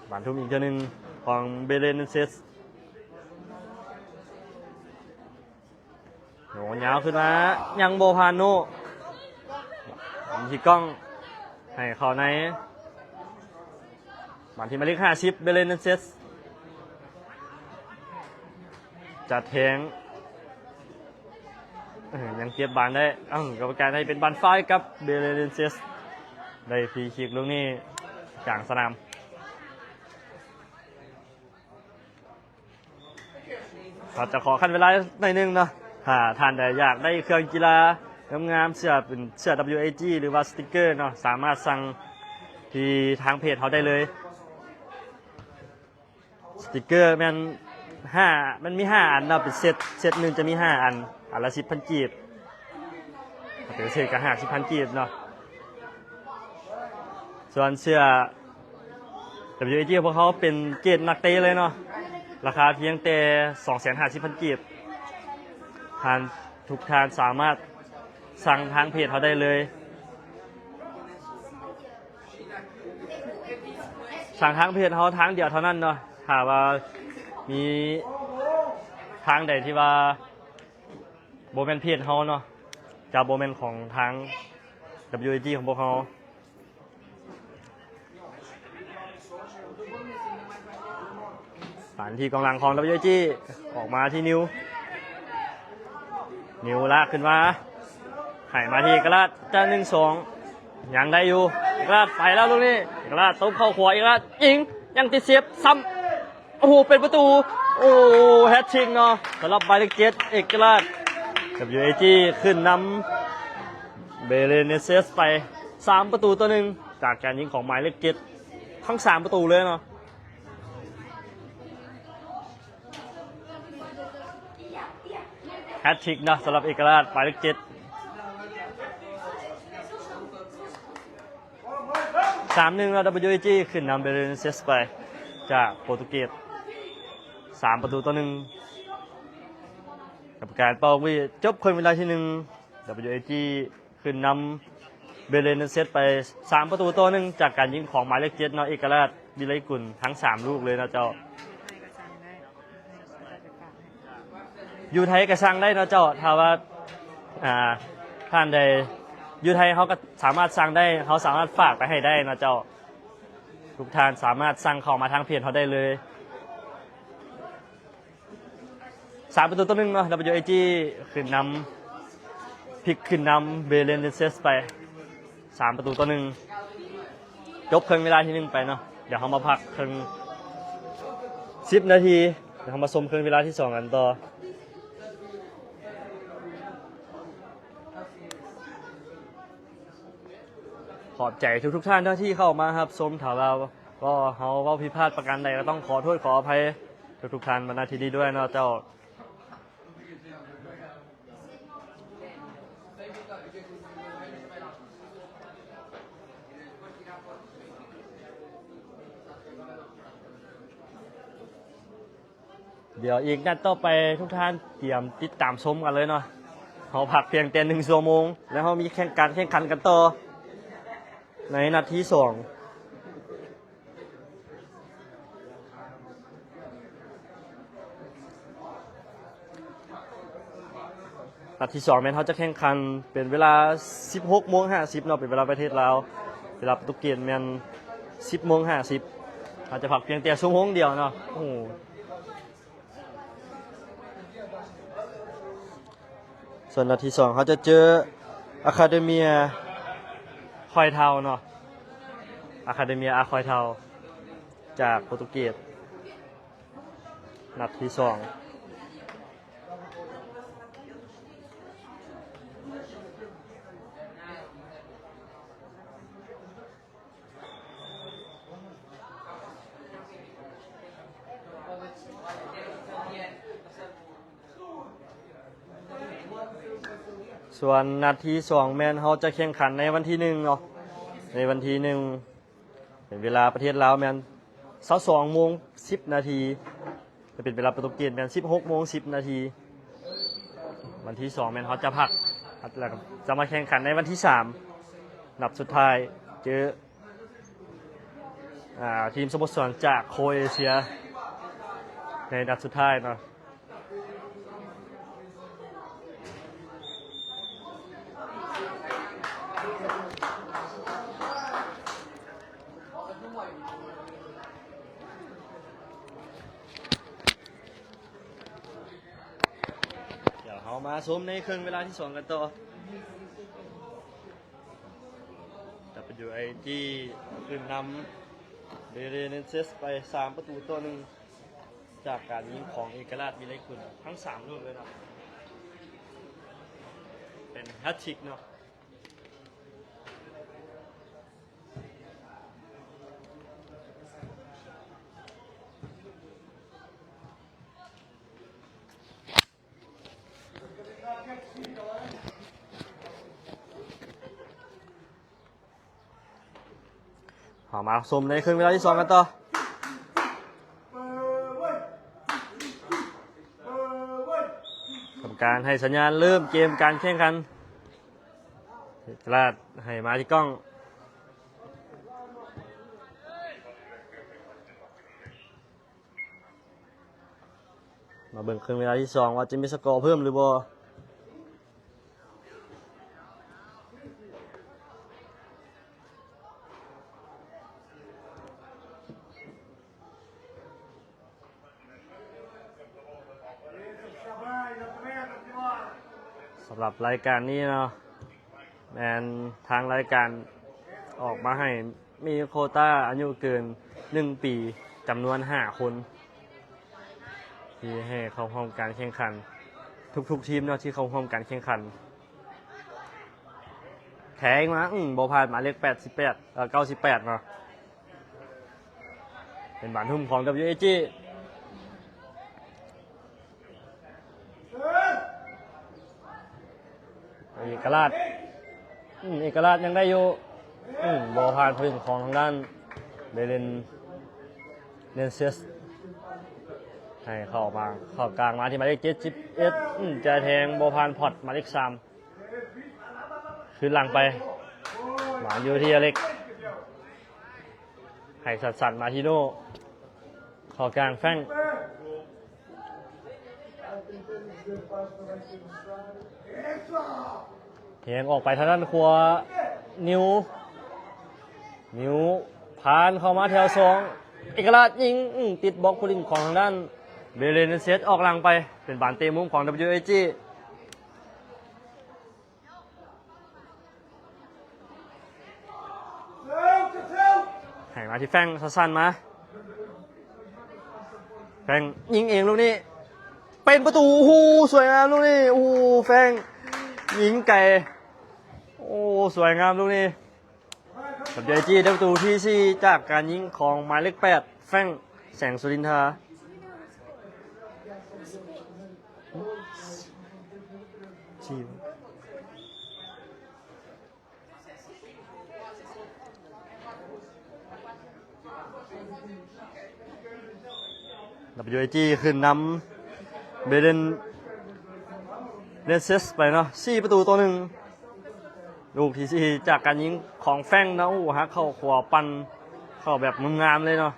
ບານທຸ່ມອີກເທື່ອໜຶ່ງຂອງ Belenenses ໂນ ຍາວຂຶ້ນມາ ຍັງບໍ່ຜ່ານໂນ ທີ່ກ້ອງ ໃຫ້ເຂົ້າໃນ ບານທີ່ໝາຍເລກຫ້າສິບ Belenenses ຈະແທງ ເອີ ຍັງເກັບບານໄດ້ ເອົ້າ ກຳມະການໃຫ້ເປັນບານຟາວໃຫ້ກັບ Belenenses ໄດ້ຟຣີຄິກລູກນີ້ກາງສະໜາມ. ເຮົາຈະຂໍຂັ້ນເວລາໜ້ອຍໜຶ່ງເນາະ ຖ້າທ່ານໃດຢາກໄດ້ເຄື່ອງກິລາງາມໆ ເສື້ອເປັນເສື້ອ WAG ຫຼືວ່າສະຕິກເກີເນາະ ສາມາດສັ່ງທີ່ທາງເພຈເຮົາໄດ້ເລີຍ. ສະຕິກເກີແມ່ນຫ້າ ມັນມີຫ້າອັນເນາະ ເປັນເຊັດ ເຊັດໜຶ່ງຈະມີຫ້າອັນ ອັນລະສິບພັນກີບ ເປັນເຊັດກໍຫ້າສິບພັນກີບເນາະ. ສ່ວນເສື້ອ WAG ຂອງພວກເຮົາເປັນເກຣດນັກເຕະເລີຍເນາະ ລາຄາພຽງແຕ່ສອງແສນຫ້າສິບພັນກີບ ທ່ານ ທຸກທ່ານສາມາດສັ່ງທາງເພຈເຮົາໄດ້ເລີຍ ສັ່ງທາງເພຈເຮົາທາງດຽວເທົ່ານັ້ນເນາະ ຖ້າວ່າມີທາງໃດທີ່ວ່າບໍ່ແມ່ນເພຈເຮົາເນາະ ຈະບໍ່ແມ່ນຂອງທາງ WAG ຂອງພວກເຮົາ. ປັນທີ່ກອງຫຼັງຂອງ WAG ອອກມາທີ່ນິວ ນິວລາກຂຶ້ນມາ ໃຫ້ມາທີ່ເອກະລາດ ຈະໜຶ່ງສອງ ຍັງໄດ້ຢູ່ ເອກະລາດໄປແລ້ວລູກນີ້ ເອກະລາດຕົບເຂົ້າຂວາ ເອກະລາດຍິງ ຍັງຕິດເຊບຊ້ຳ ໂອ້ໂຫ ເປັນປະຕູ ໂອ້ ແຮັດທຣິກເນາະ ສຳລັບໝາຍເລກເຈັດ ເອກະລາດ WAG ຂຶ້ນນຳ Belenenses ໄປສາມປະຕູຕໍ່ໜຶ່ງ ຈາກການຍິງຂອງໝາຍເລກເຈັດ ທັງສາມປະຕູເລີຍເນາະ ແຮັດທຣິກເນາະ ສຳລັບເອກະລາດ ໝາຍເລກເຈັດ ສາມໜຶ່ງ ແລ້ວ WAG ຂຶ້ນນຳ Belenenses ໄປຈາກໂປຣຕຸເກດ ສາມປະຕູຕໍ່ໜຶ່ງ ກຳມະການເປົ່າຫວີດ ຈົບເຄິ່ງເວລາທີໜຶ່ງ WAG ຂຶ້ນນຳ Belenenses ໄປສາມປະຕູຕໍ່ໜຶ່ງ ຈາກການຍິງຂອງໝາຍເລກເຈັດເນາະ ເອກະລາດ ວິໄລກຸນ ທັງສາມລູກເລີຍເນາະເຈົ້າ. ຢູ່ໄທກໍສັ່ງໄດ້ເນາະເຈົ້າ ຖ້າວ່າ ອ່າ ທ່ານໃດຢູ່ໄທ ເຮົາກໍສາມາດສັ່ງໄດ້ ເຮົາສາມາດຝາກໄປໃຫ້ໄດ້ເນາະເຈົ້າ ທຸກທ່ານສາມາດສັ່ງເຂົ້າມາທາງເພຈເຮົາໄດ້ເລີຍ. ສາມປະຕູຕໍ່ໜຶ່ງເນາະ WAG ຂຶ້ນນຳ ພລິກຂຶ້ນນຳ Belenenses ໄປ ສາມປະຕູຕໍ່ໜຶ່ງ ຈົບເຄິ່ງເວລາທີໜຶ່ງໄປເນາະ ດຽວເຮົາມາພັກເຄິ່ງ ສິບນາທີ ດຽວເຮົາມາຊົມເຄິ່ງເວລາທີສອງກັນຕໍ່. ຂອບໃຈທຸກໆທ່ານເນາະທີ່ເຂົ້າມາຮັບຊົມ ຖ້າວ່າເວົ້າ ເຮົາເວົ້າຜິດພາດປະການໃດ ກໍຕ້ອງຂໍໂທດຂໍອະໄພທຸກໆທ່ານ ມາ ນະທີ່ນີ້ດ້ວຍເນາະເຈົ້າ. ດຽວອີກນັດຕໍ່ໄປ ທຸກທ່ານຕຽມຕິດຕາມຊົມກັນເລີຍເນາະ. ເຮົາພັກພຽງແຕ່ໜຶ່ງຊົ່ວໂມງ ແລ້ວເຮົາມີແຂ່ງ ການແຂ່ງຂັນກັນຕໍ່ໃນນັດທີສອງ. ນັດທີສອງແມ່ນເຮົາຈະແຂ່ງຂັນເປັນເວລາສິບຫົກໂມງຫ້າສິບເນາະ ເປັນເວລາປະເທດລາວ, ເວລາປະຕູເກດແມ່ນສິບໂມງຫ້າສິບ. ເຮົາຈະພັກພຽງແຕ່ຊົ່ວໂມງດຽວເນາະ. ໂອ້ ສ່ວນນັດທີສອງເຮົາຈະເຈີ Academia Coitão ເນາະ, Academia Coitão ຈາກໂປຣຕຸເກດ. ນັດທີສອງ. ສ່ວນນັດທີສອງແມ່ນເຮົາຈະແຂ່ງຂັນໃນວັນທີໜຶ່ງເນາະ, ໃນວັນທີໜຶ່ງ ເປັນເວລາປະເທດລາວແມ່ນຊາວສອງໂມງສິບນາທີ, ຈະເປັນເວລາໂປຣຕຸເກດແມ່ນສິບຫົກໂມງສິບນາທີ. ວັນທີສອງແມ່ນເຮົາຈະພັກ ແລ້ວກໍຈະມາແຂ່ງຂັນໃນວັນທີສາມ ນັດສຸດທ້າຍ ເຈີ ອ່າ ທີມສະໂມສອນຈາກໂຄເອເຊຍ ໃນນັດສຸດທ້າຍເນາະ. ດຽວເຮົາມາຊົມໃນເຄິ່ງເວລາທີສອງກັນຕໍ່. ດັບເບິນຢູໄອຈີ ຂຶ້ນນຳເບເຣເນເຊສໄປສາມປະຕູຕໍ່ໜຶ່ງ ຈາກການຍິງຂອງເອກະລາດ ວິໄລກຸນ ທັງສາມລູກເລີຍເນາະ, ເປັນແຮັດທຣິກເນາະ. ເຮົາມາຊົມໃນເຄິ່ງເວລາທີສອງກັນຕໍ່. ກຳມະການໃຫ້ສັນຍານເລີ່ມເກມການແຂ່ງຂັນ. ເອກະລາດໃຫ້ມາທີ່ກ້ອງ. ມາເບິ່ງເຄິ່ງເວລາທີສອງວ່າຈະມີສະກໍເພີ່ມຫຼືບໍ່. ສຳລັບລາຍການນີ້ເນາະ ແມ່ນທາງລາຍການອອກມາໃຫ້ມີໂຄຕ້າອາຍຸເກີນໜຶ່ງປີ ຈຳນວນຫ້າຄົນ ທີ່ໃຫ້ເຂົ້າຮ່ວມການແຂ່ງຂັນ ທຸກໆທີມເນາະ ທີ່ເຂົ້າຮ່ວມການແຂ່ງຂັນ. ແທງມາ ອືມ ບໍ່ຜ່ານໝາຍເລກແປດສິບແປດ ເອີ ເກົ້າສິບແປດເນາະ. ເປັນບານທຸ່ມຂອງ WAG. ເອກະລາດ ອືມ ເອກະລາດຍັງໄດ້ຢູ່ ອືມ ບໍ່ຜ່ານຜູ້ຫຼິ້ນຂອງທາງດ້ານ ເບເລນ ເນເຊສ ໃຫ້ເຂົ້າມາ ເຂົ້າກາງມາທີ່ໝາຍເລກເຈັດສິບເອັດ ອືມ ຈະແທງບໍ່ຜ່ານພອດ ໝາຍເລກສາມ ຄືນຫຼັງໄປ ມາຢູ່ທີ່ອາເລັກ ໃຫ້ສັ້ນໆມາທີ່ໂນ່ ເຂົ້າກາງແຟງ ແຮງອອກໄປທາງດ້ານຂວາ ນິວ ນິວ ຜ່ານເຂົ້າມາແຖວສອງ ເອກະລາດຍິງ ອືມ ຕິດບລັອກຜູ້ຫຼິ້ນຂອງທາງດ້ານ ເບເລນເຊສ ອອກຫຼັງໄປ ເປັນບານເຕະມຸມຂອງ WAG. ໃຫ້ມາທີ່ແຟງ ສັ້ນໆມາ ແຟງຍິງເອງລູກນີ້ ເປັນປະຕູ ໂອ້ໂຫ ສວຍງາມລູກນີ້ ໂອ້ໂຫ ແຟງຍິງໄກ ໂອ້ ສວຍງາມລູກນີ້. WAG ໄດ້ປະຕູທີສີ່ ຈາກການຍິງຂອງໝາຍເລກແປດ ແຟງ ແສງສຸລິນທາ. WAG ຂຶ້ນນຳ ເບເລນ ເນເຊສ ໄປເນາະ ສີ່ປະຕູຕໍ່ໜຶ່ງ. ລູກທີສີ່ ຈາກການຍິງຂອງແຟງເນາະ ໂອ້ ຫັກເຂົ້າຂວາ ປັ່ນເຂົ້າແບບງາມໆເລີຍເນາະ.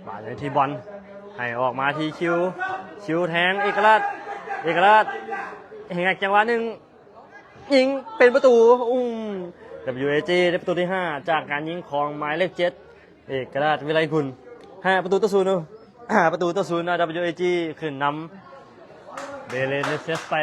ມາຢູ່ທີ່ບອນ ໃຫ້ອອກມາທີ່ຄິວ ຄິວແທງ ເອກະລາດ ເອກະລາດ ເຮັດຫຍັງຈັງຫວະໜຶ່ງ ຍິງເປັນປະຕູ ອືມ WAG ໄດ້ປະຕູທີຫ້າ ຈາກການຍິງຂອງໝາຍເລກເຈັດ ເອກະລາດ ວິໄລກຸນ ຫ້າປະຕູຕໍ່ສູນ ຫ້າປະຕູຕໍ່ສູນ WAG ຂຶ້ນນຳ ເບເລນເນເຊສ ໄປ.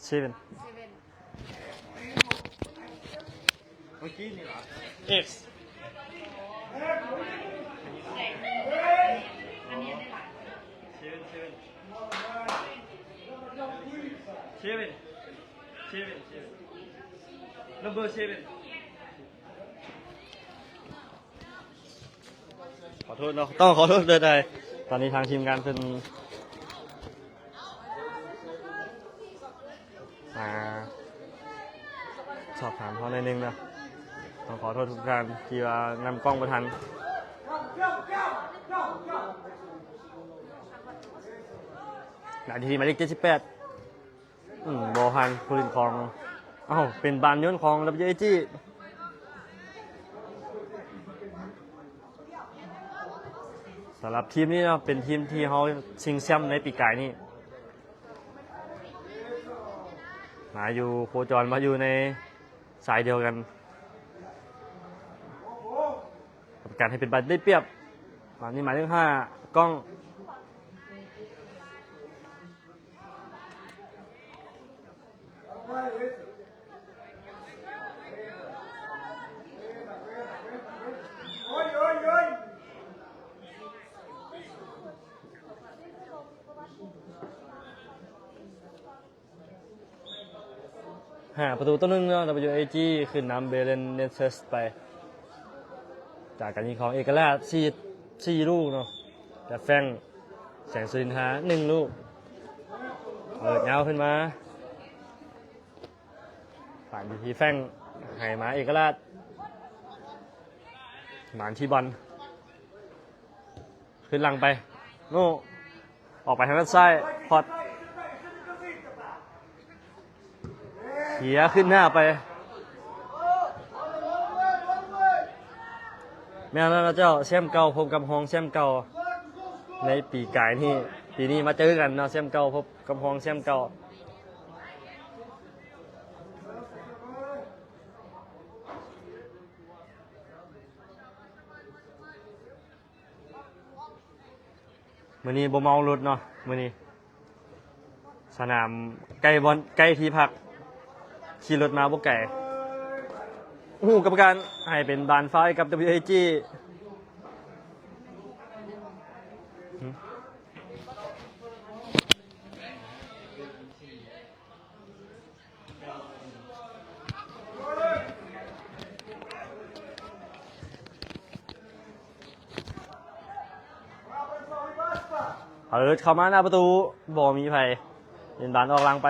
เซเว่น เซเว่น เมื่อกี้นี่เหรอ เอ็กซ์ เซเว่น เซเว่น เซเว่น เซเว่น เซเว่น number seven ขอโทษเนาะ ต้องขอโทษด้วย ตอนนี้ทางทีมงานเพิ่นมาสอบถามเฮาหน่อยหนึ่งเนาะ ต้องขอโทษทุกท่านที่ว่านำกล้องบ่ทัน นาทีหมายเลขเจ็ดสิบแปด อืม บ่ผ่านผู้ຫຼິ້ນຂອງ ເອົ້າ ເປັນບານໂຍນຂອງ WAG ສຳລັບທີມນີ້ເນາະ ເປັນທີມທີ່ເຮົາຊິງແຊ້ມໃນປີກາຍນີ້ ມາຢູ່ໂຄຈອນ ມາຢູ່ໃນສາຍດຽວກັນ ກຳກັນໃຫ້ເປັນບານໄດ້ປຽບ ບານນີ້ໝາຍເລກຫ້າ ກ້ອງ ຫ້າປະຕູຕໍ່ໜຶ່ງເນາະ WAG ຂຶ້ນນຳ Belenenses ໄປ ຈາກການຍິງຂອງເອກະລາດ ສີ່ ສີ່ລູກເນາະ ແລະ ແຟງ ແສງສຸລິນທາ ໜຶ່ງລູກ ເປີດຍາວຂຶ້ນມາ ປານທີ່ແຟງ ໃຫ້ມາເອກະລາດ ມາທີ່ບອນ ຂຶ້ນຫຼັງໄປ ໂນ ອອກໄປທາງດ້ານຊ້າຍ ພອດ ເຄຍຂຶ້ນໜ້າໄປ ແມ່ນແລ້ວເນາະເຈົ້າ ແຊ້ມເກົ່າພົບກັບຮອງແຊ້ມເກົ່າໃນປີກາຍນີ້ ປີນີ້ມາເຈີກັນເນາະ ແຊ້ມເກົ່າພົບກັບຮອງແຊ້ມເກົ່າ. ມື້ນີ້ບໍ່ເມົາລົດເນາະ ມື້ນີ້ ສະໜາມໃກ້ບ່ອນ ໃກ້ທີ່ພັກ ຂີ່ລົດມາບໍ່ໄກ ໂອ້ໂຫ ກຳມະການໃຫ້ເປັນບານຟາວໃຫ້ກັບ WAG. ເປີດເຂົ້າມາໜ້າປະຕູ ບໍ່ມີໃຜ ເປັນບານອອກຫຼັງໄປ.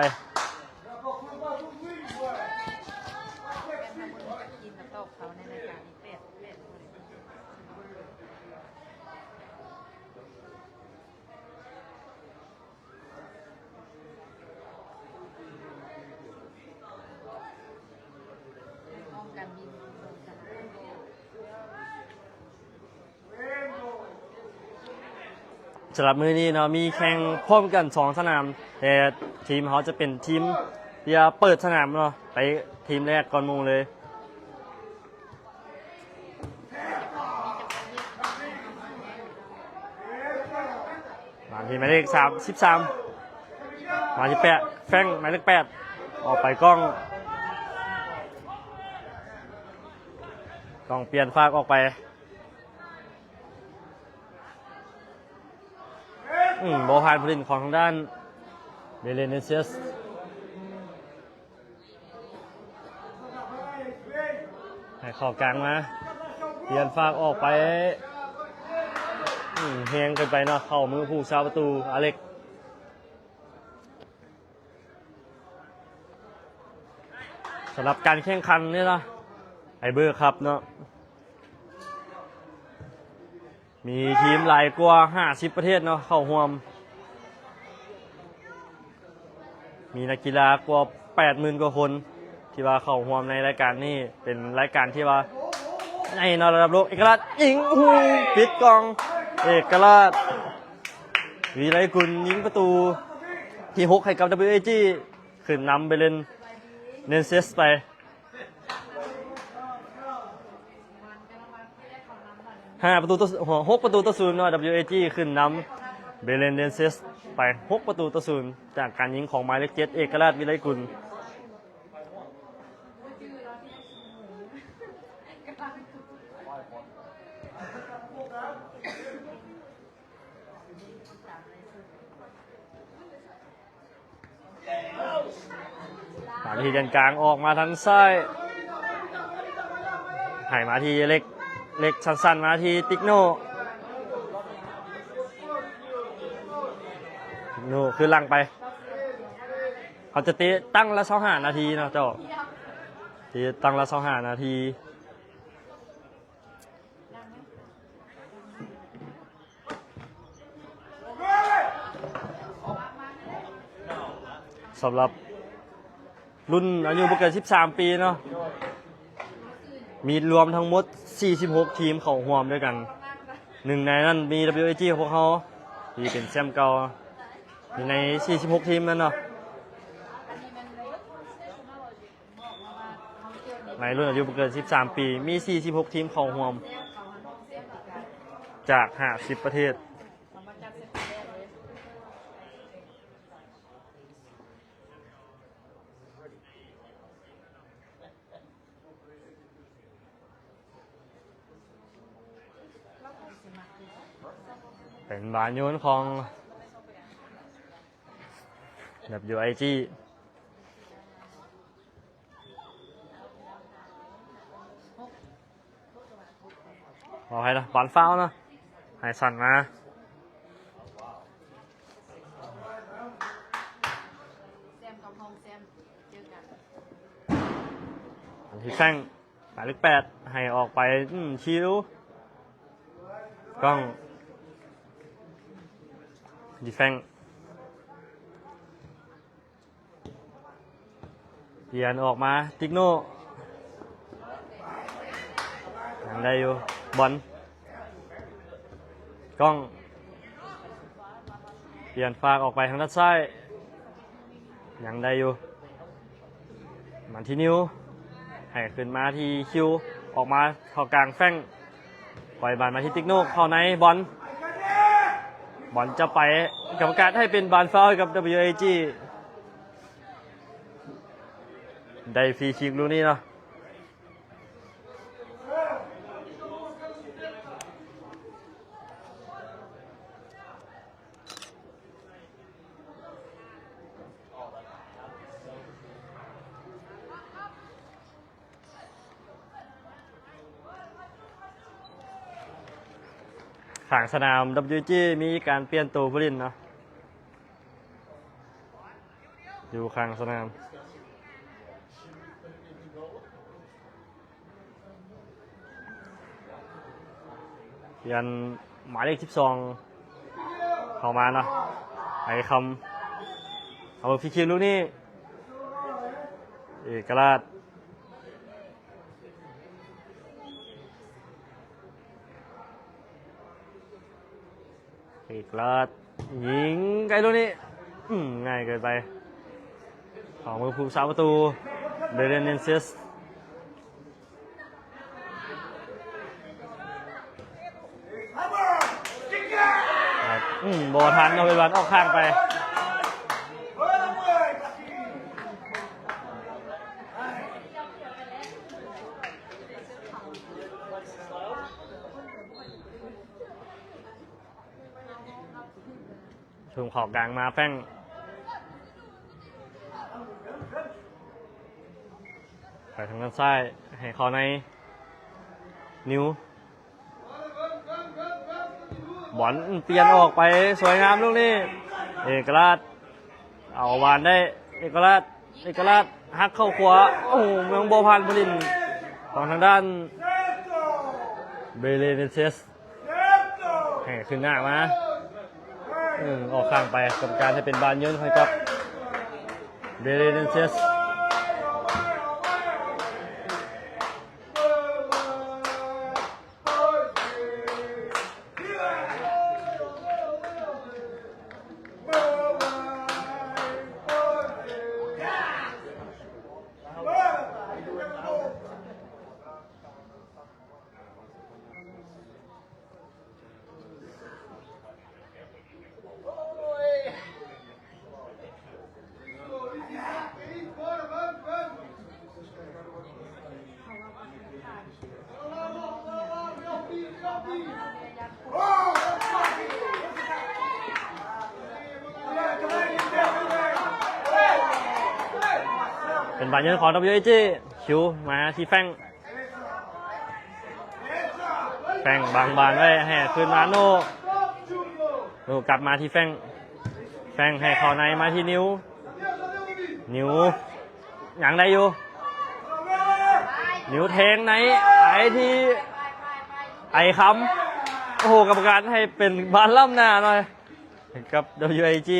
ສຳລັບມື້ນີ້ເນາະ ມີແຂ່ງພ້ອມກັນສອງສະໜາມ ແຕ່ທີມເຮົາຈະເປັນທີມທີ່ວ່າເປີດສະໜາມເນາະ ໄປທີມແລກກ່ອນໝູ່ເລີຍ. ມາທີ່ໝາຍເລກສາມສິບສາມ ມາທີ່ແປດ ແຟງ ໝາຍເລກແປດ ອອກໄປກ້ອງ ຕ້ອງປ່ຽນຟາກອອກໄປ ອືມ ບໍ່ຜ່ານຜູ້ຫຼິ້ນຂອງທາງດ້ານ Belenenses. ໃຫ້ເຂົ້າກາງມາ ປ່ຽນຟາກອອກໄປ ອືມ ແຮງເກີນໄປເນາະ ເຂົ້າມືຜູ້ຊາວປະຕູ ອາເລັກ. ສຳລັບການແຂ່ງຂັນນີ້ນະ ໄອເບີຄັບເນາະ ມີທີມຫຼາຍກວ່າຫ້າສິບປະເທດເນາະເຂົ້າຮ່ວມ ມີນັກກິລາກວ່າແປດໝື່ນກວ່າຄົນ ທີ່ວ່າເຂົ້າຮ່ວມໃນລາຍການນີ້ ເປັນລາຍການທີ່ວ່າໃຫຍ່ເນາະ ລະດັບໂລກ. ເອກະລາດຍິງ ໂອ້ໂຫ ປິດກ່ອງ ເອກະລາດ ວິໄລກຸນຍິງປະຕູທີຫົກໃຫ້ກັບ WAG ຂຶ້ນນຳ Belenenses ໄປ ຫ້າປະຕູຕໍ່ ຫົກປະຕູຕໍ່ສູນເນາະ WAG ຂຶ້ນນຳ Belenenses. ໄປຫົກປະຕູຕໍ່ສູນ ຈາກການຍິງຂອງໝາຍເລກເຈັດ ເອກະລາດ ວິໄລກຸນ. ມາທີ່ແດນກາງ ອອກມາທາງຊ້າຍ ໃຫ້ມາທີ່ເລັກ ເລັກສັ້ນໆ ມາທີ່ຕິກໂນ ຕິກໂນຄືນຫຼັງໄປ. ເຂົາຈະເຕະຕັ້ງລະຊາວຫ້ານາທີເນາະເຈົ້າ ເຕະຕັ້ງລະຊາວຫ້ານາທີ. ສຳລັບລຸ້ນອາຍຸບໍ່ເກີນສິບສາມປີເນາະ ມີລວມທັງໝົດສີ່ສິບຫົກທີມເຂົ້າຮ່ວມດ້ວຍກັນ. ໜຶ່ງໃນນັ້ນມີ WIG ຂອງພວກເຮົາ ທີ່ເປັນແຊ້ມເກົ່າ ຢູ່ໃນສີ່ສິບຫົກທີມນັ້ນເນາະ. ໃນລຸ້ນອາຍຸບໍ່ເກີນສິບສາມປີ ມີສີ່ສິບຫົກທີມເຂົ້າຮ່ວມ ຈາກຫ້າສິບປະເທດ. ເປັນບານໂຍນຂອງ WIG ຂໍອະໄພນະ ບານຟາວນະ ໃຫ້ສັ້ນມາ ອັນທີ່ແຟງ ໝາຍເລກແປດ ໃຫ້ອອກໄປ ອືມ ຄິວ ກ້ອງ ດີແຟງ ປ່ຽນອອກມາ ຕິກໂນ ຍັງໄດ້ຢູ່ ບອນ ກ້ອງ ປ່ຽນຟາກອອກໄປທາງດ້ານຊ້າຍ ຍັງໄດ້ຢູ່ ມາທີ່ນິວ ໃຫ້ຂຶ້ນມາທີ່ຄິວ ອອກມາເຂົ້າກາງແຟງ ປ່ອຍບານມາທີ່ຕິກໂນ ເຂົ້າໃນ ບອນ ບອນຈະໄປ ກຳມະການໃຫ້ເປັນບານຟາວໃຫ້ກັບ WIG ໄດ້ຟຣີຄິກລູກນີ້ເນາະ. ຂ້າງສະໜາມ WIG ມີການປ່ຽນໂຕຜູ້ຫຼິ້ນເນາະ ຢູ່ຂ້າງສະໜາມ. ປ່ຽນໝາຍເລກສິບສອງເຂົ້າມາເນາະ ໄອຄຳ ເອົາເບິ່ງຟຣີຄິກລູກນີ້ ເອກະລາດ ເອກະລາດ ຍິງໄກລູກນີ້ ອືມ ງ່າຍເກີນໄປ ຂອງມືຜູ້ສາປະຕູ ເບເຣນເນນເຊສ ອືມ ບໍ່ທັນເນາະ ເປັນບານອອກຂ້າງໄປ. ສົ່ງເຂົ້າກາງມາ ແຟງ ໄປທາງດ້ານຊ້າຍ ໃຫ້ເຂົ້າໃນ ນິວ ບອນປ່ຽນອອກໄປ ສວຍງາມລູກນີ້ ເອກະລາດ ເອົາວານໄດ້ ເອກະລາດ ເອກະລາດ ຫັກເຂົ້າຂວາ ໂອ້ໂຫ ຍັງບໍ່ຜ່ານຜູ້ຫຼິ້ນ ຂອງທາງດ້ານ ເບເຣເນເຊສ ໃຫ້ຂຶ້ນໜ້າມາ ເອີ ອອກຂ້າງໄປ ກຳມະການໃຫ້ເປັນບານໂຍນໃຫ້ກັບ ເບເຣເນເຊສ. ໂອ້ຍ ເປັນບານຍືນຂອງ WAG ຄິວມາທີ່ແຟງ ແຟງບາງບານໄວ້ໃຫ້ຄືນມາໂນ ໂນກັບມາທີ່ແຟງ ແຟງໃຫ້ເຂົ້າໃນມາທີ່ນິວ ນິວ ຍັງໄດ້ຢູ່ ນິວແທງໃນໄປທີ່ໄອຄຳ ໂອ້ໂຫ ກຳມະການໃຫ້ເປັນບານລ້ຳໜ້າໜ້ອຍ ໃຫ້ກັບ WAG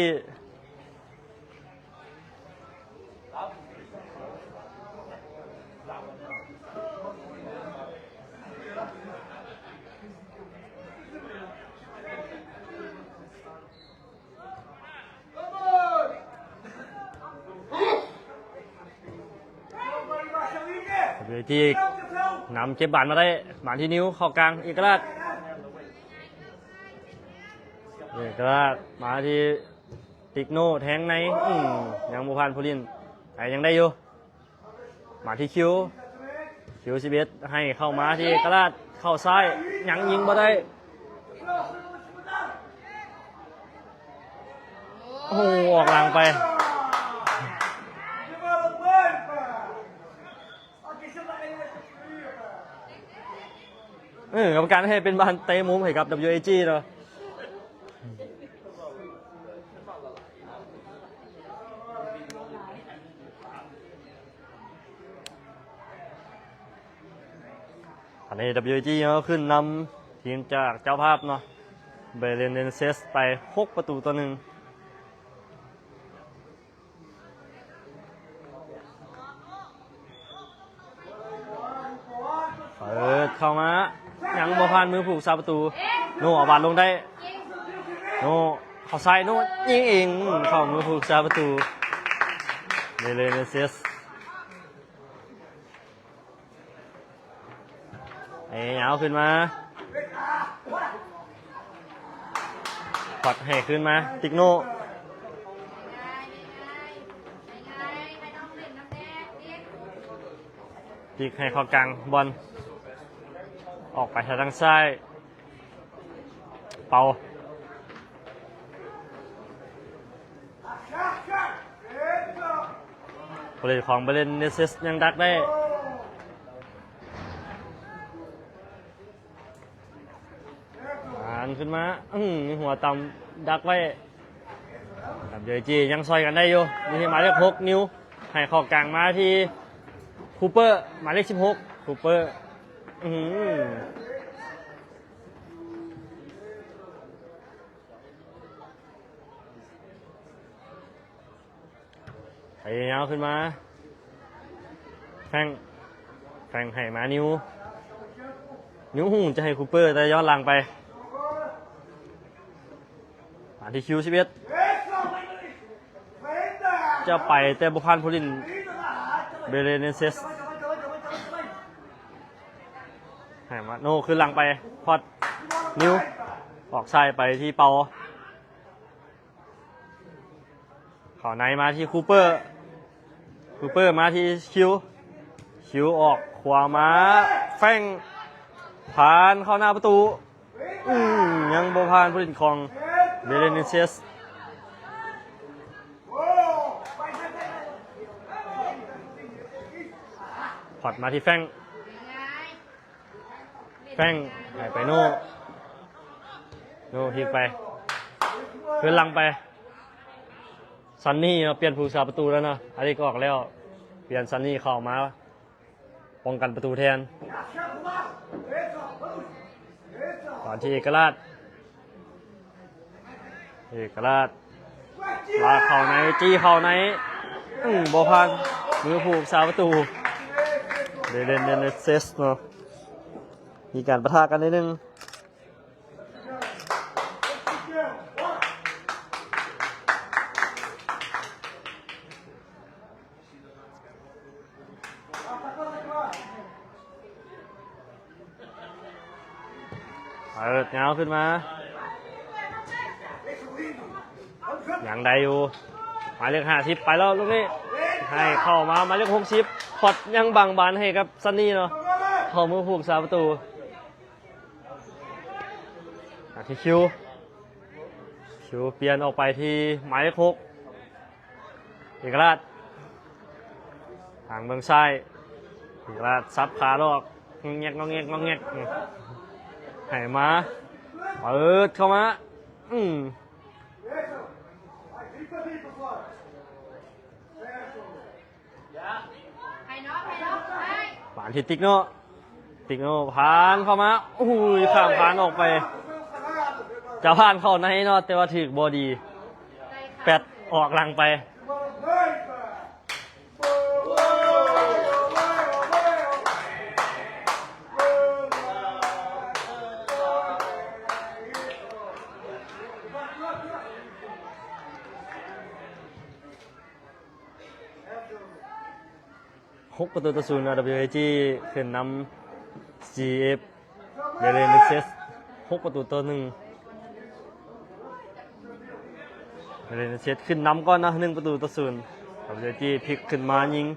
ທີ່ນຳເກັບບານມາໄດ້ ບານທີ່ນິວເຂົ້າກາງ ເອກະລາດ ເອກະລາດມາທີ່ຕິກໂນ ແທງໃນ ອືມ ຍັງບໍ່ຜ່ານຜູ້ຫຼິ້ນ ໄອ ຍັງໄດ້ຢູ່ ມາທີ່ຄິວ ຄິວສິບເອັດ ໃຫ້ເຂົ້າມາທີ່ເອກະລາດ ເຂົ້າຊ້າຍ ຍັງຍິງບໍ່ໄດ້ ໂອ້ໂຫ ອອກຫຼັງໄປ ເອີ ກຳມະການໃຫ້ເປັນບານເຕະມຸມໃຫ້ກັບ WAG ເນາະ. ອັນນີ້ WAG ເນາະ ຂຶ້ນນຳທີມຈາກເຈົ້າພາບເນາະ Belenenses ໄປຫົກປະຕູຕໍ່ໜຶ່ງ. ເປີດເຂົ້າມາ ຍັງບໍ່ຜ່ານມືຜູ້ຮັກສາປະຕູ ໂນເອົາບານລົງໄດ້ ໂນເຂົ້າຊ້າຍ ໂນຍິງເອງ ເຂົ້າມືຜູ້ຮັກສາປະຕູ Belenenses ໄອ້ຍາວຂຶ້ນມາ ຄວັດໃຫ້ຄືນມາ ຕິກໂນ ຕິກໃຫ້ເຂົ້າກາງ ບອນອອກໄປທາງດ້ານຊ້າຍ ເປົ່າ ຜູ້ຫຼິ້ນຂອງ Belenenses ຍັງດັກໄດ້ ອ່ານຂຶ້ນມາ ອືມ ຫົວຕ່ຳດັກໄວ້ WAG ຍັງຊ່ອຍກັນໄດ້ຢູ່ ມີທີ່ໝາຍເລກຫົກ ນິວ ໃຫ້ເຂົ້າກາງມາທີ່ຄູເປີ ໝາຍເລກສິບຫົກ ຄູເປີ ອືມ ໄປຍາວຂຶ້ນມາ ແຟງ ແຟງໃຫ້ມານິວ ນິວຫຸງຈະໃຫ້ຄູເປີ ແຕ່ຍ້ອນຫຼັງໄປ ມາທີ່ຄິວສິບເອັດ ຈະໄປແຕ່ບໍ່ຜ່ານຜູ້ຫຼິ້ນ Belenenses ໃຫ້ມາໂນ ຄືນຫຼັງໄປ ພອດ ນິວ ອອກຊ້າຍໄປທີ່ເປົາ ເຂົ້າໃນມາທີ່ຄູເປີ ຄູເປີມາທີ່ຄິວ ຄິວອອກຂວາມາ ແຟງ ຜ່ານເຂົ້າໜ້າປະຕູ ອືມ ຍັງບໍ່ຜ່ານຜູ້ຫຼິ້ນຂອງ Belenenses ພອດມາທີ່ແຟງ ແຟງໃຫ້ໄປໂນ ໂນພິກໄປ ຄືນຫຼັງໄປ ຊັນນີເນາະ ປ່ຽນຜູ້ຮັກສາປະຕູແລ້ວເນາະ ອາລິກອອກແລ້ວ ປ່ຽນຊັນນີເຂົ້າມາປ້ອງກັນປະຕູແທນ ຕອນທີ່ເອກະລາດ ເອກະລາດ ລາກເຂົ້າໃນ ຈີ້ເຂົ້າໃນ ອືມ ບໍ່ຜ່ານມືຜູ້ຮັກສາປະຕູ Belenenses ເນາະ ມີການປະທະກັນໜ້ອຍໜຶ່ງ. ເປີດຍາວຂຶ້ນມາ ຍັງໄດ້ຢູ່ ໝາຍເລກຫ້າສິບ ໄປແລ້ວລູກນີ້ ໃຫ້ເຂົ້າມາ ໝາຍເລກຫົກສິບ ພອດຍັງບັງບານໃຫ້ກັບຊັນນີເນາະ ເຂົ້າມືຜູ້ຮັກສາປະຕູ ມາທີ່ຄິວ ຄິວປ່ຽນອອກໄປທີ່ໝາຍເລກຫົກ ເອກະລາດ ທາງເບື້ອງຊ້າຍ ທີລະສັບຂາດອກ ງອກແງກ ງອກແງກ ງອກແງກ ໃຫ້ມາ ເປີດເຂົ້າມາ ອືມ ປານທີ່ຕິກໂນ ຕິກໂນຜ່ານເຂົ້າມາ ໂອ້ໂຫ ຂ້າມຄານອອກໄປ ຈະຜ່ານເຂົ້າໃນເນາະ ແຕ່ວ່າຖືກບໍ່ດີ ແປັດອອກຫຼັງໄປ. ຫົກປະຕູຕໍ່ສູນ ອາ ດັບເບິນຢູ ເອ ຈີ ຂຶ້ນນຳ ຊີ ເອຟ ເບເລເນເຊສ ຫົກປະຕູຕໍ່ໜຶ່ງ ເບເລເນເຊສຂຶ້ນນຳກ່ອນເນາະ ໜຶ່ງປະຕູຕໍ່ສູນ ອາ ດັບເບິນຢູ ເອ ຈີ ພລິກຂຶ້ນມາຍິງ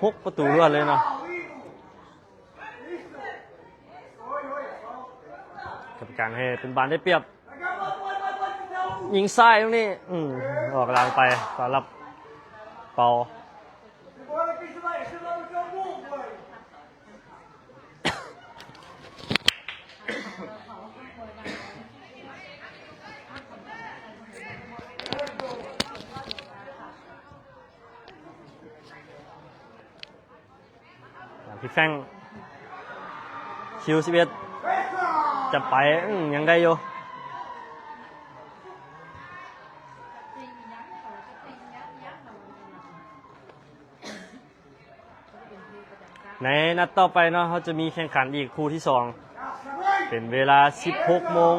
ຫົກປະຕູລວດເລີຍເນາະ. ກຳມະການໃຫ້ເປັນບານໄດ້ປຽບ ຍິງຊ້າຍລູກນີ້ ອືມ ອອກຫຼັງໄປສຳລັບເປົາ. ທີ່ແຟງ ຄິວສິບເອັດ ຈະໄປ ອືມ ຍັງໄດ້ຢູ່ ໃນນັດຕໍ່ໄປເນາະ ເຮົາຈະມີແຂ່ງຂັນອີກຄູ່ທີສອງ ເປັນເວລາສິບຫົກໂມງ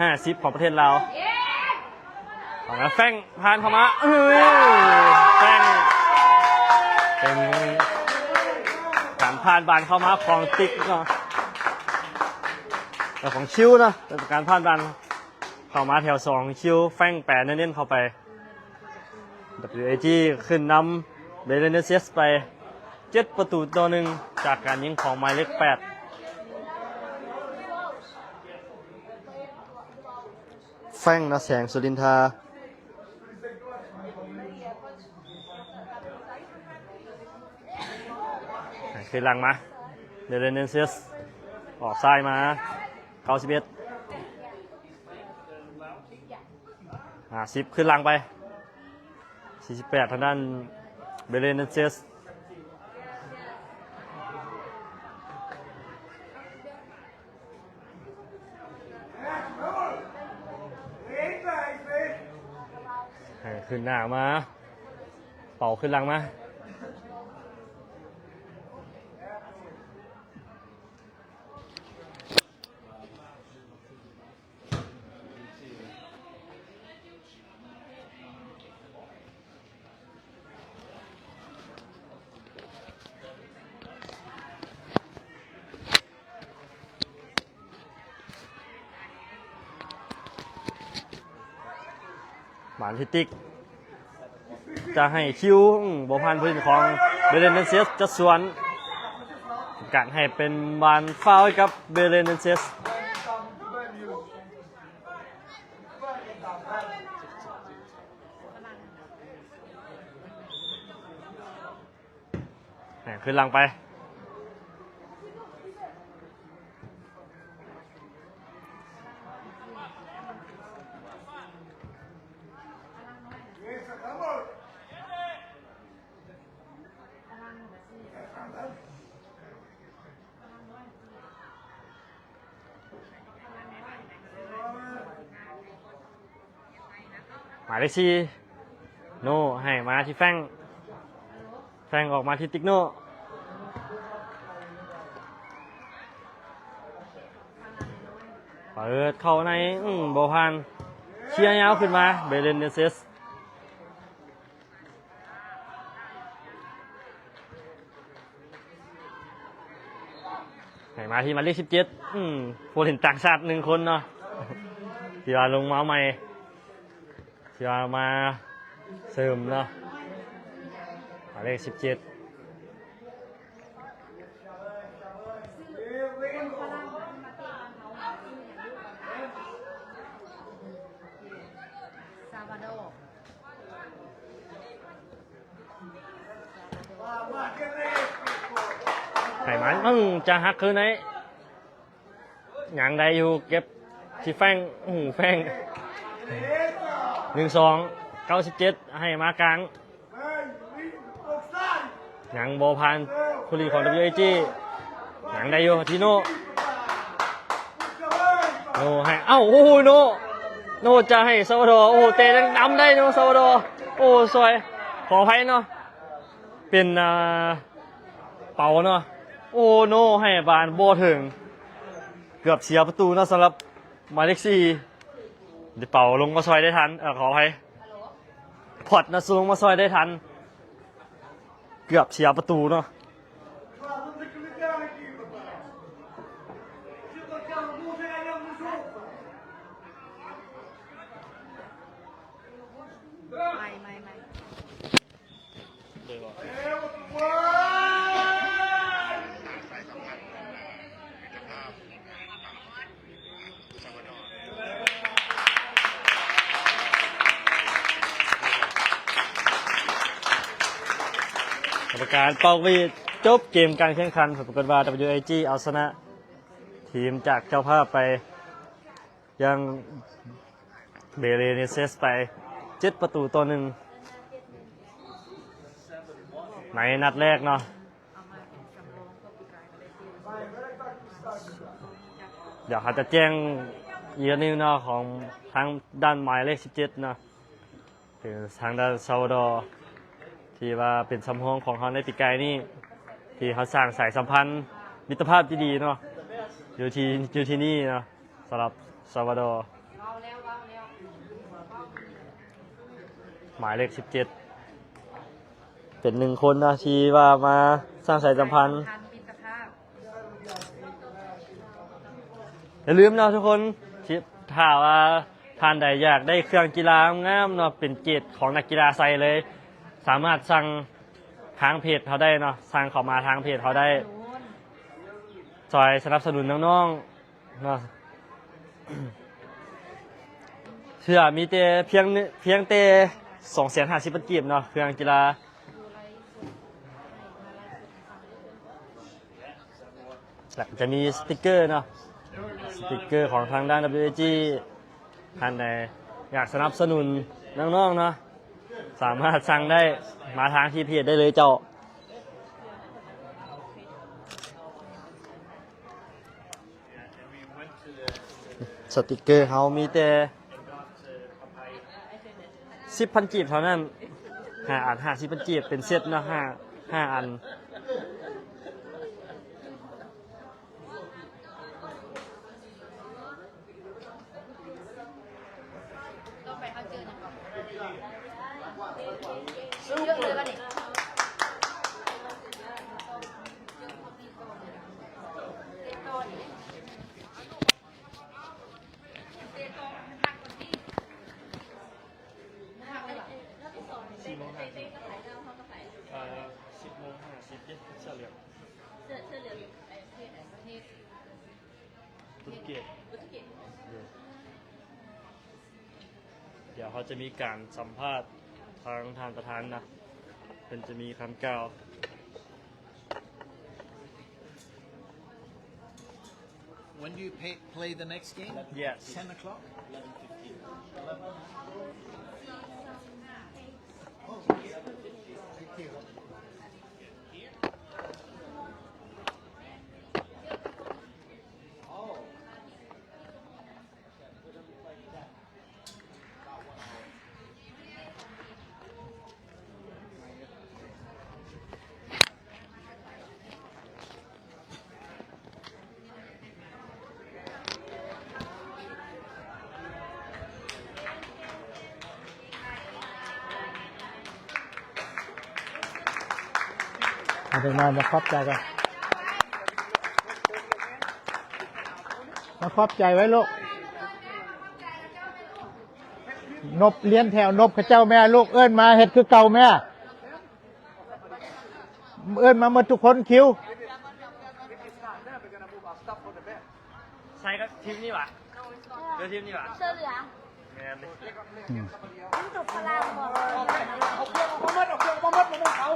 ຫ້າສິບຂອງປະເທດລາວ. ເອົາລະ ແຟງຜ່ານເຂົ້າມາ ເອີຍ ແຟງ ເປັນການຜ່ານບານເຂົ້າມາຂອງຕິກເນາະ ແລະ ຂອງຄິວເນາະ ເປັນການຜ່ານບານເຂົ້າມາແຖວສອງ ຄິວ ແຟງແປເນັ້ນໆເຂົ້າໄປ. ດັບເບິນຢູ ເອ ຈີ ຂຶ້ນນຳ ເບເລເນເຊສ ໄປ ເຈັດປະຕູຕໍ່ໜຶ່ງ ຈາກການຍິງຂອງໝາຍເລກ ແປດ ແຟງ ນະແສງ ສຸລິນທາ ໃຫ້ຄືນຫຼັງມາ ເບເລເນເຊສ ອອກຊ້າຍມາ ເກົ້າສິບເອັດ ຫ້າສິບ ຄືນຫຼັງໄປ ສີ່ສິບແປດ ທາງດ້ານ ເບເລເນເຊສ ໃຫ້ຂຶ້ນໜ້າມາ ເປົ່າຄືນຫຼັງມາ. ບານທີ່ຕິກ ຈະໃຫ້ຄິວ ອືມ ບໍ່ຜ່ານຜູ້ຫຼິ້ນຂອງ ເບເລເນເຊສ ຈະສວນ ການໃຫ້ເປັນບານຟາວໃຫ້ກັບ ເບເລເນເຊສ ແມ່ນ ຄືນຫຼັງໄປ ໝາຍເລກສີ່ ໂນ ໃຫ້ມາທີ່ແຟງ ແຟງອອກມາທີ່ຕິກໂນ ເປີດເຂົ້າໃນ ອືມ ບໍ່ຜ່ານ ເຄຍຍາວຂຶ້ນມາ ເບເລນເນເຊສ ໃຫ້ມາທີ່ໝາຍເລກສິບເຈັດ ອືມ ຜູ້ຫຼິ້ນຕ່າງຊາດໜຶ່ງຄົນເນາະ ທີ່ວ່າລົງມາໃໝ່ ທີ່ວ່າມາເສີມເນາະ ໝາຍເລກສິບເຈັດ ຊາວາດໍ. ໃຫ້ມັນ ເອີ ຈະຫັກຄືນໄດ້ ຍັງໄດ້ຢູ່ ເກັບທີ່ແຟງ ໂອ້ໂຫ ແຟງ ໜຶ່ງສອງ ເກົ້າສິບເຈັດ ໃຫ້ມາກາງ ຍັງບໍ່ຜ່ານຜູ້ຫຼິ້ນຂອງ WAG ຍັງໄດ້ຢູ່ ທີ່ໂນ ໂນໃຫ້ ເອົ້າ ໂອ້ໂຫ ໂນ ໂນຈະໃຫ້ຊາວາດໍ ໂອ້ ເຕະດຳໄດ້ເນາະ ຊາວາດໍ ໂອ້ ຊ່ອຍ ຂໍອະໄພເນາະ ເປັນ ອ່າ ເປົາເນາະ ໂອ້ ໂນໃຫ້ບານບໍ່ເຖິງ ເກືອບເສຍປະຕູເນາະ ສຳລັບໝາຍເລກສີ່ ເປົາລົງມາຊ່ອຍໄດ້ທັນ ເອີ ຂໍອະໄພ ພອດນະ ລົງມາຊ່ອຍໄດ້ທັນ ເກືອບເສຍປະຕູເນາະ. ກຳມະການເປົ່າຫວີດ ຈົບເກມການແຂ່ງຂັນ ປາກົດວ່າ WAG ເອົາຊະນະທີມຈາກເຈົ້າພາບໄປ ຢ່າງ Belenenses ໄປ ເຈັດປະຕູຕໍ່ໜຶ່ງ ໃນນັດແລກເນາະ. ດຽວເຮົາຈະແຈ້ງອີກອັນໜຶ່ງເນາະ ຂອງທາງດ້ານໝາຍເລກສິບເຈັດເນາະ ເປັນທາງດ້ານຊາວາດໍ ທີ່ວ່າເປັນສຳຮອງຂອງເຮົາໃນປີກາຍນີ້ ທີ່ເຮົາສ້າງສາຍສຳພັນມິດຕະພາບທີ່ດີເນາະ ຢູ່ທີ່ ຢູ່ທີ່ນີ້ເນາະ ສຳລັບຊາວາດໍ ໝາຍເລກສິບເຈັດ ເປັນໜຶ່ງຄົນເນາະ ທີ່ວ່າມາສ້າງສາຍສຳພັນ. ຢ່າລືມເນາະທຸກຄົນ ທີ່ ຖ້າວ່າທ່ານໃດຢາກໄດ້ເຄື່ອງກິລາງາມໆເນາະ ເປັນເກດຂອງນັກກິລາໃສ່ເລີຍ ສາມາດສັ່ງທາງເພຈເຮົາໄດ້ເນາະ ສັ່ງເຂົ້າມາທາງເພຈເຮົາໄດ້ ຊ່ອຍສະໜັບສະໜູນນ້ອງໆເນາະ ເສື້ອມີແຕ່ພຽງ ພຽງແຕ່ສອງແສນຫ້າສິບພັນກີບເນາະ ເຄື່ອງກິລາ. ແລະ ຈະມີສະຕິກເກີເນາະ ສະຕິກເກີຂອງທາງດ້ານ WAG ທ່ານໃດຢາກສະໜັບສະໜູນນ້ອງໆເນາະ ສາມາດສັ່ງໄດ້ ມາທາງທີ່ເພຈໄດ້ເລີຍເຈົ້າ. ສະຕິກເກີເຮົາມີແຕ່ສິບພັນກີບເທົ່ານັ້ນ ຫ້າອັນ ຫ້າສິບພັນກີບ ເປັນເຊັດເນາະ ຫ້າ ຫ້າອັນ. ຕໍ່ໄປເຮົາເຈີຫຍັງເກາະ? ເຈີເລີຍບາດນີ້ ເຕະຕໍ່ນີ້ ເຕະຕໍ່ ພັກກ່ອນຕິ ພັກໄດ້ລະ ສີ່ໂມງຫ້າສິບ ເອີ ສິບໂມງຫ້າສິບເດ້ ເສື້ອເຫຼືອງ ເສື້ອ ເສື້ອເຫຼືອງ ປະເທດ ປະເທດ ໂປຣຕຸເກດ ໂປຣຕຸເກດ ດຽວເຮົາຈະມີການສຳພາດທາງທ່ານປະທານນະ ເພິ່ນຈະມີຄຳກ່າວ. When do you pay, play the next game? Yes. Ten o'clock? Oh, thank you. Oh. ເອົາເດັກນ້ອຍມາຂອບໃຈກ່ອນ ມາຂອບໃຈໄວ້ລູກ. ນົບລຽນແຖວນົບເຂົາເຈົ້າແມ່ລູກ ເອີ້ນມາເຮັດຄືເກົ່າແມ່ ເອີ້ນມາໝົດທຸກຄົນ ຄິວ. ໃສ່ກັບທີມນີ້ຫວາ? ເລືອກທີມນີ້ຫວາ? ເສື້ອເຫຼືອງ ແມ່ນເດ. ອືມ ມັນຕົກພະລັງບໍ່? ເອົາເຄື່ອງອອກມາໝົດ ເອົາເຄື່ອງອອກມາໝົດ ໝາມ່ວງຂາວ.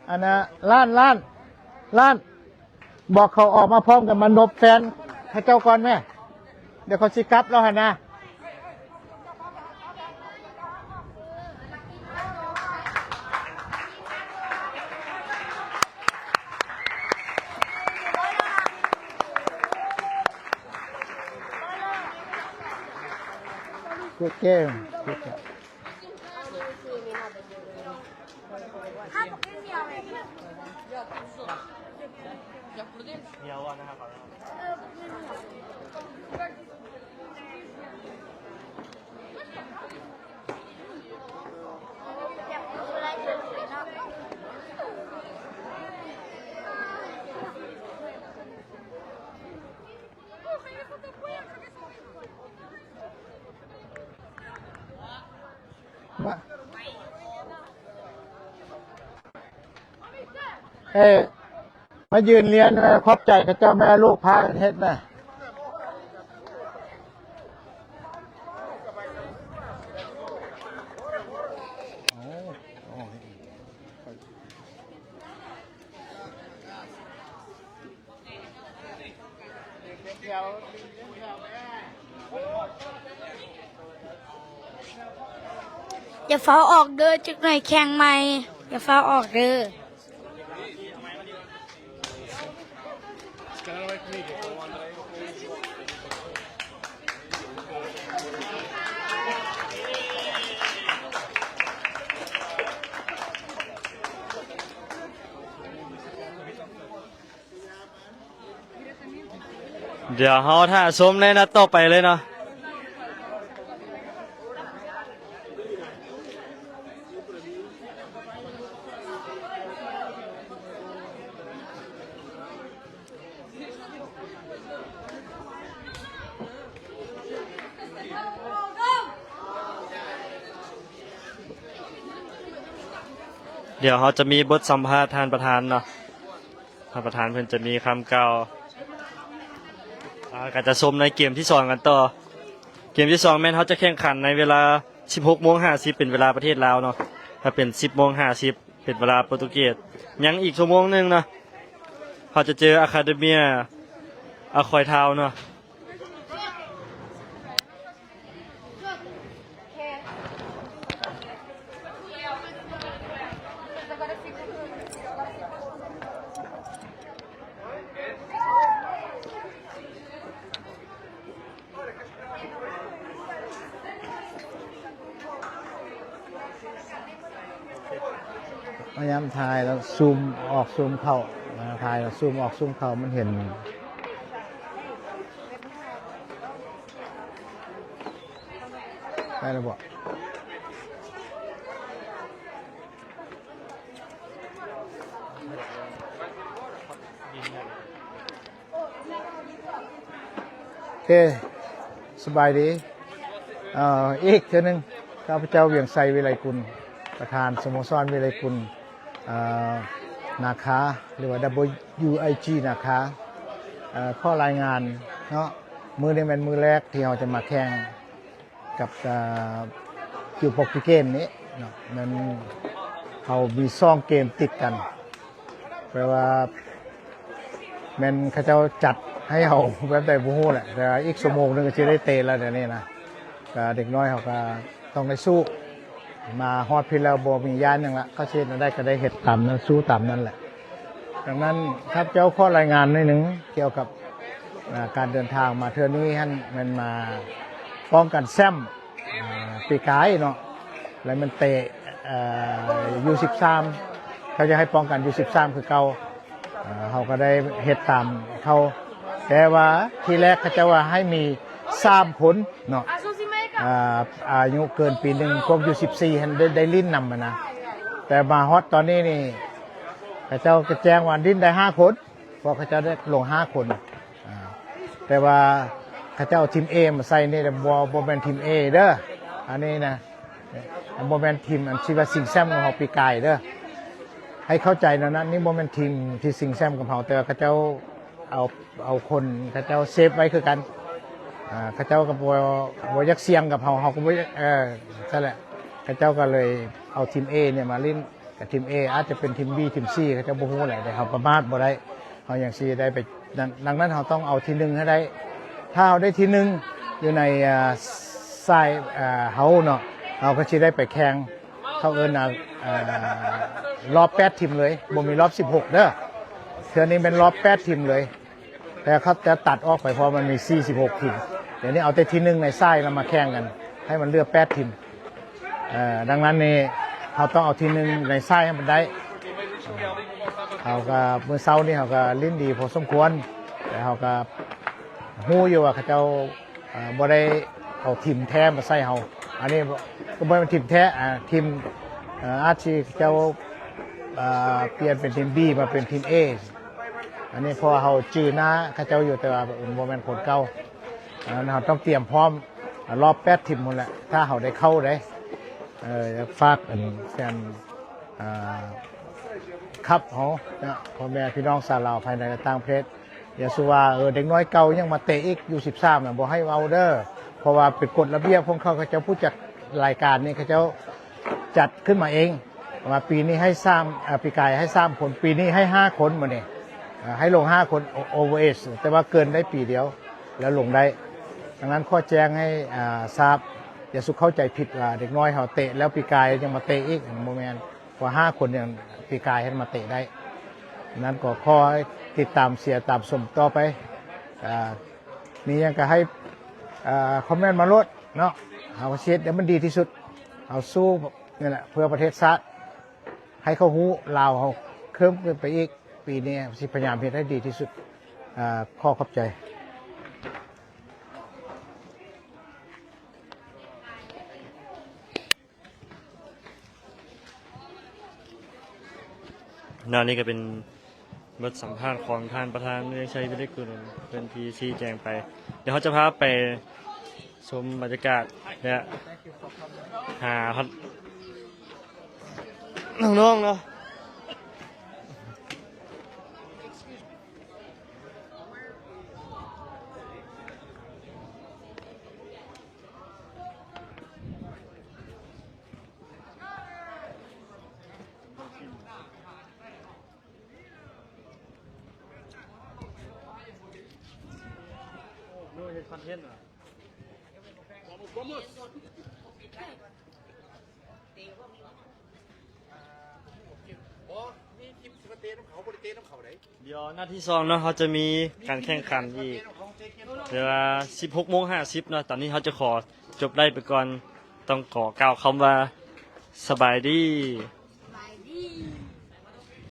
ອັນນ່າ ລ້ານ ລ້ານ ລ້ານ ບອກເຂົາອອກມາພ້ອມກັນ ມານົບແຟນເຂົາເຈົ້າກ່ອນແມ້. ດຽວເຂົາຊິກັບແລ້ວຫັ້ນນະ. ເອີ ມາຢືນລຽນ ເອີ ຂອບໃຈເຂົາເຈົ້າແມ່ລູກພາກັນເຮັດນະ. ຢ່າຟ້າວອອກເດີ ຈັກໜ້ອຍແຂ່ງໃໝ່ ຢ່າຟ້າວອອກເດີ. ດຽວເຮົາຖ້າຊົມໃນນັດຕໍ່ໄປເລີຍເນາະ. ດຽວເຮົາຈະມີບົດສຳພາດທ່ານປະທານເນາະ. ທ່ານປະທານເພິ່ນຈະມີຄຳກ່າວ ອາ ກໍຈະຊົມໃນເກມທີສອງກັນຕໍ່. ເກມທີສອງແມ່ນເຮົາຈະແຂ່ງຂັນໃນເວລາສິບຫົກໂມງຫ້າສິບ ເປັນເວລາປະເທດລາວເນາະ, ຖ້າເປັນສິບໂມງຫ້າສິບ ເປັນເວລາໂປຣຕຸເກດ. ຍັງອີກຊົ່ວໂມງໜຶ່ງເນາະ ເຮົາຈະເຈີອາຄາເດເມຍອາຄອຍທາວເນາະ. ພະຍາຍາມຖ່າຍແລ້ວຊູມອອກຊູມເຂົ້າ, ຖ່າຍແລ້ວຊູມອອກຊູມເຂົ້າ ມັນເຫັນ. ໄດ້ແລ້ວບໍ່? ໂອເຄ ສະບາຍດີ. ເອີ ອີກເທື່ອໜຶ່ງ ຂ້າພະເຈົ້າ ວຽງໄຊ ວິໄລກຸນ, ປະທານສະໂມສອນວິໄລກຸນ ເອີ ນາຄາ ຫຼືວ່າ ດັບເບິນຢູໄອຈີ ນາຄາ. ເອີ ຂໍລາຍງານເນາະ, ມື້ນີ້ແມ່ນມື້ແລກທີ່ເຮົາຈະມາແຂ່ງ ກັບ ເອີ ຢູ່ໂປຣຕຸເກດນີ້ເນາະ, ແມ່ນເຮົາມີສອງເກມຕິດກັນ, ແປວ່າແມ່ນເຂົາເຈົ້າຈັດໃຫ້ເຮົາແບບໃດບໍ່ຮູ້ແຫຼະ, ແຕ່ວ່າອີກຊົ່ວໂມງໜຶ່ງກໍຊິໄດ້ເຕະແລ້ວ ດຽວນີ້ນະ. ກໍເດັກນ້ອຍເຮົາກໍຕ້ອງໄດ້ສູ້, ມາຮອດພີ້ແລ້ວບໍ່ມີຢ້ານຫຍັງລະ, ເຂົາຊິເຮັດແນວໃດກໍໄດ້ເຮັດຕາມນັ້ນ, ສູ້ຕາມນັ້ນແຫຼະ. ດັ່ງນັ້ນ ຂ້າພະເຈົ້າຂໍລາຍງານໜ້ອຍໜຶ່ງກ່ຽວກັບ ອາ ການເດີນທາງມາເທື່ອນີ້ຫັ້ນ ແມ່ນມາປ້ອງກັນແຊ້ມ ອາ ປີກາຍເນາະ, ແລ້ວແມ່ນເຕະ ເອີ ຢູສິບສາມ ເຂົາຢາກໃຫ້ປ້ອງກັນຢູສິບສາມຄືເກົ່າ. ເອີ ເຮົາກໍໄດ້ເຮັດຕາມເຂົາ, ແຕ່ວ່າທີແລກເຂົາເຈົ້າວ່າໃຫ້ມີສາມຄົນເນາະ, ອາ ອາຍຸເກີນປີໜຶ່ງ ພວກຢູສິບສີ່ຫັ້ນໄດ້ ໄດ້ຫຼິ້ນນຳຫັ້ນນະ, ແຕ່ມາຮອດຕອນນີ້ນີ້ ເຂົາເຈົ້າກໍແຈ້ງວ່າຫຼິ້ນໄດ້ຫ້າຄົນ, ເພາະເຂົາເຈົ້າໄດ້ລົງຫ້າຄົນ. ອາ ແຕ່ວ່າເຂົາເຈົ້າເອົາທີມເອມາໃສ່ນີ້ ບໍ່ ບໍ່ແມ່ນທີມເອເດີ, ອັນນີ້ນະ ບໍ່ແມ່ນທີມອັນທີ່ວ່າຊິງແຊ້ມຂອງເຮົາປີກາຍເດີ. ໃຫ້ເຂົ້າໃຈແນວນັ້ນ, ນີ້ບໍ່ແມ່ນທີມທີ່ຊິງແຊ້ມກັບເຮົາ, ແຕ່ວ່າເຂົາເຈົ້າເອົາ ເອົາຄົນ ເຂົາເຈົ້າເຊບໄວ້ຄືກັນ. ອາ ເຂົາເຈົ້າກໍບໍ່ ບໍ່ຢາກສ່ຽງກັບເຮົາ, ເຮົາກໍບໍ່ຢາກ ເອີ ຊັ້ນແຫຼະ, ເຂົາເຈົ້າກໍເລີຍເອົາທີມເອນີ້ມາຫຼິ້ນ. ທີມ A ອາດຈະເປັນທີມ B ທີມ C ເຂົາເຈົ້າບໍ່ຮູ້ແຫຼະ ແຕ່ເຮົາປະໝາດບໍ່ໄດ້ ເຮົາຍັງຊິໄດ້ໄປ ດັ່ງ ດັ່ງນັ້ນເຮົາຕ້ອງເອົາທີໜຶ່ງໃຫ້ໄດ້ ຖ້າເຮົາໄດ້ທີໜຶ່ງຢູ່ໃນ ອ່າ ສາຍ ອ່າ ເຮົາເນາະ ເຮົາກໍຊິໄດ້ໄປແຂ່ງ ເຂົາເອີ້ນ ອ່າ ອ່າ ລອບແປດທີມເລີຍ ບໍ່ມີລອບສິບຫົກເດີ້ ເທື່ອນີ້ແມ່ນລອບແປດທີມເລີຍ ແຕ່ເຂົາຈະຕັດອອກໄປ ເພາະມັນມີສີ່ສິບຫົກທີມ ດຽວນີ້ເອົາແຕ່ທີໜຶ່ງໃນສາຍລະມາແຂ່ງກັນ ໃຫ້ມັນເຫຼືອແປດທີມ ເອີ ດັ່ງນັ້ນນີ້ ເຮົາຕ້ອງເອົາທີໜຶ່ງໃນສາຍໃຫ້ມັນໄດ້ ເຮົາກໍ ມື້ເຊົ້ານີ້ເຮົາກໍຫຼິ້ນດີພໍສົມຄວນ ແຕ່ເຮົາກໍຮູ້ຢູ່ວ່າເຂົາເຈົ້າ ເອີ ບໍ່ໄດ້ເອົາທີມແທ້ມາໃສ່ເຮົາ ອັນນີ້ກໍບໍ່ແມ່ນທີມແທ້ ອ່າ ທີມ ເອີ ອາດຊິເຂົາເຈົ້າ ອ່າ ປ່ຽນເປັນທີມ B ມາເປັນທີມ A ອັນນີ້ເພາະວ່າເຮົາຈື່ໜ້າເຂົາເຈົ້າຢູ່ ແຕ່ວ່າບໍ່ແມ່ນຄົນເກົ່າ ອັນນັ້ນເຮົາຕ້ອງຕຽມພ້ອມ ອ່າ ລອບແປດທີມພຸ້ນແຫຼະ ຖ້າເຮົາໄດ້ເຂົ້າເດ້ ເອີ ຢາກຝາກອັນແຟນ ອ່າ ຄັບເຮົາເນາະ ພໍ່ແມ່ພີ່ນ້ອງຊາວລາວພາຍໃນ ແລະ ຕ່າງປະເທດ ຢ່າສູ່ວ່າ ເອີ ເດັກນ້ອຍເກົ່າຍັງມາເຕະອີກ ຢູສິບສາມນະ ບໍ່ໃຫ້ເວົ້າເດີ້ ເພາະວ່າເປັນກົດລະບຽບຂອງເຂົາ ເຂົາເຈົ້າຜູ້ຈັດລາຍການນີ້ ເຂົາເຈົ້າຈັດຂຶ້ນມາເອງ ວ່າປີນີ້ໃຫ້ສາມ ເອີ ປີກາຍໃຫ້ສາມຄົນ ປີນີ້ໃຫ້ຫ້າຄົນ ມື້ນີ້ ເອີ ໃຫ້ລົງຫ້າຄົນ ໂອ Over Age ແຕ່ວ່າເກີນໄດ້ປີດຽວ ແລ້ວລົງໄດ້ ດັ່ງນັ້ນຂໍແຈ້ງໃຫ້ ອ່າ ຊາບ ຢ່າສູ່ເຂົ້າໃຈຜິດວ່າເດັກນ້ອຍເຮົາເຕະແລ້ວປີກາຍຍັງມາເຕະອີກ ບໍ່ແມ່ນ ເພາະຫ້າຄົນຍັງ ປີກາຍເຮັດມາເຕະໄດ້ ນັ້ນກໍຂໍໃຫ້ຕິດຕາມເຊຍຕາມຊົມຕໍ່ໄປ ອ່າ ມີຫຍັງກໍໃຫ້ ອ່າ ຄອມເມັນມາໂລດເນາະ ເຮົາກໍຊິເຮັດໃຫ້ມັນດີທີ່ສຸດ ເຮົາສູ້ນີ້ແຫຼະ ເພື່ອປະເທດຊາດ ໃຫ້ເຂົາຮູ້ລາວເຮົາເພີ່ມຂຶ້ນໄປອີກ ປີນີ້ຊິພະຍາຍາມເຮັດໃຫ້ດີທີ່ສຸດ ອ່າ ຂໍຂອບໃຈ. ແນວນີ້ກໍເປັນບົດສຳພາດຂອງທ່ານປະທານ ວຽງໄຊ ວິລິກຸນ ເພິ່ນທີ່ຊີ້ແຈງໄປ ດຽວເຮົາຈະພາໄປຊົມບັນຍາກາດ ແລະ ຫາຮອດນ້ອງໆເນາະ. ບໍ່ ມີທີມຊິມາເຕະນຳເຂົາ ບໍ່ໄດ້ເຕະນຳເຂົາໃດ. ດຽວນັດທີສອງເນາະ ເຮົາຈະມີການແຂ່ງຂັນອີກ ເວລາສິບຫົກໂມງຫ້າສິບເນາະ. ຕອນນີ້ເຮົາຈະຂໍຈົບໄລຟ໌ໄປກ່ອນ ຕ້ອງຂໍກ່າວຄຳວ່າ ສະບາຍດີ.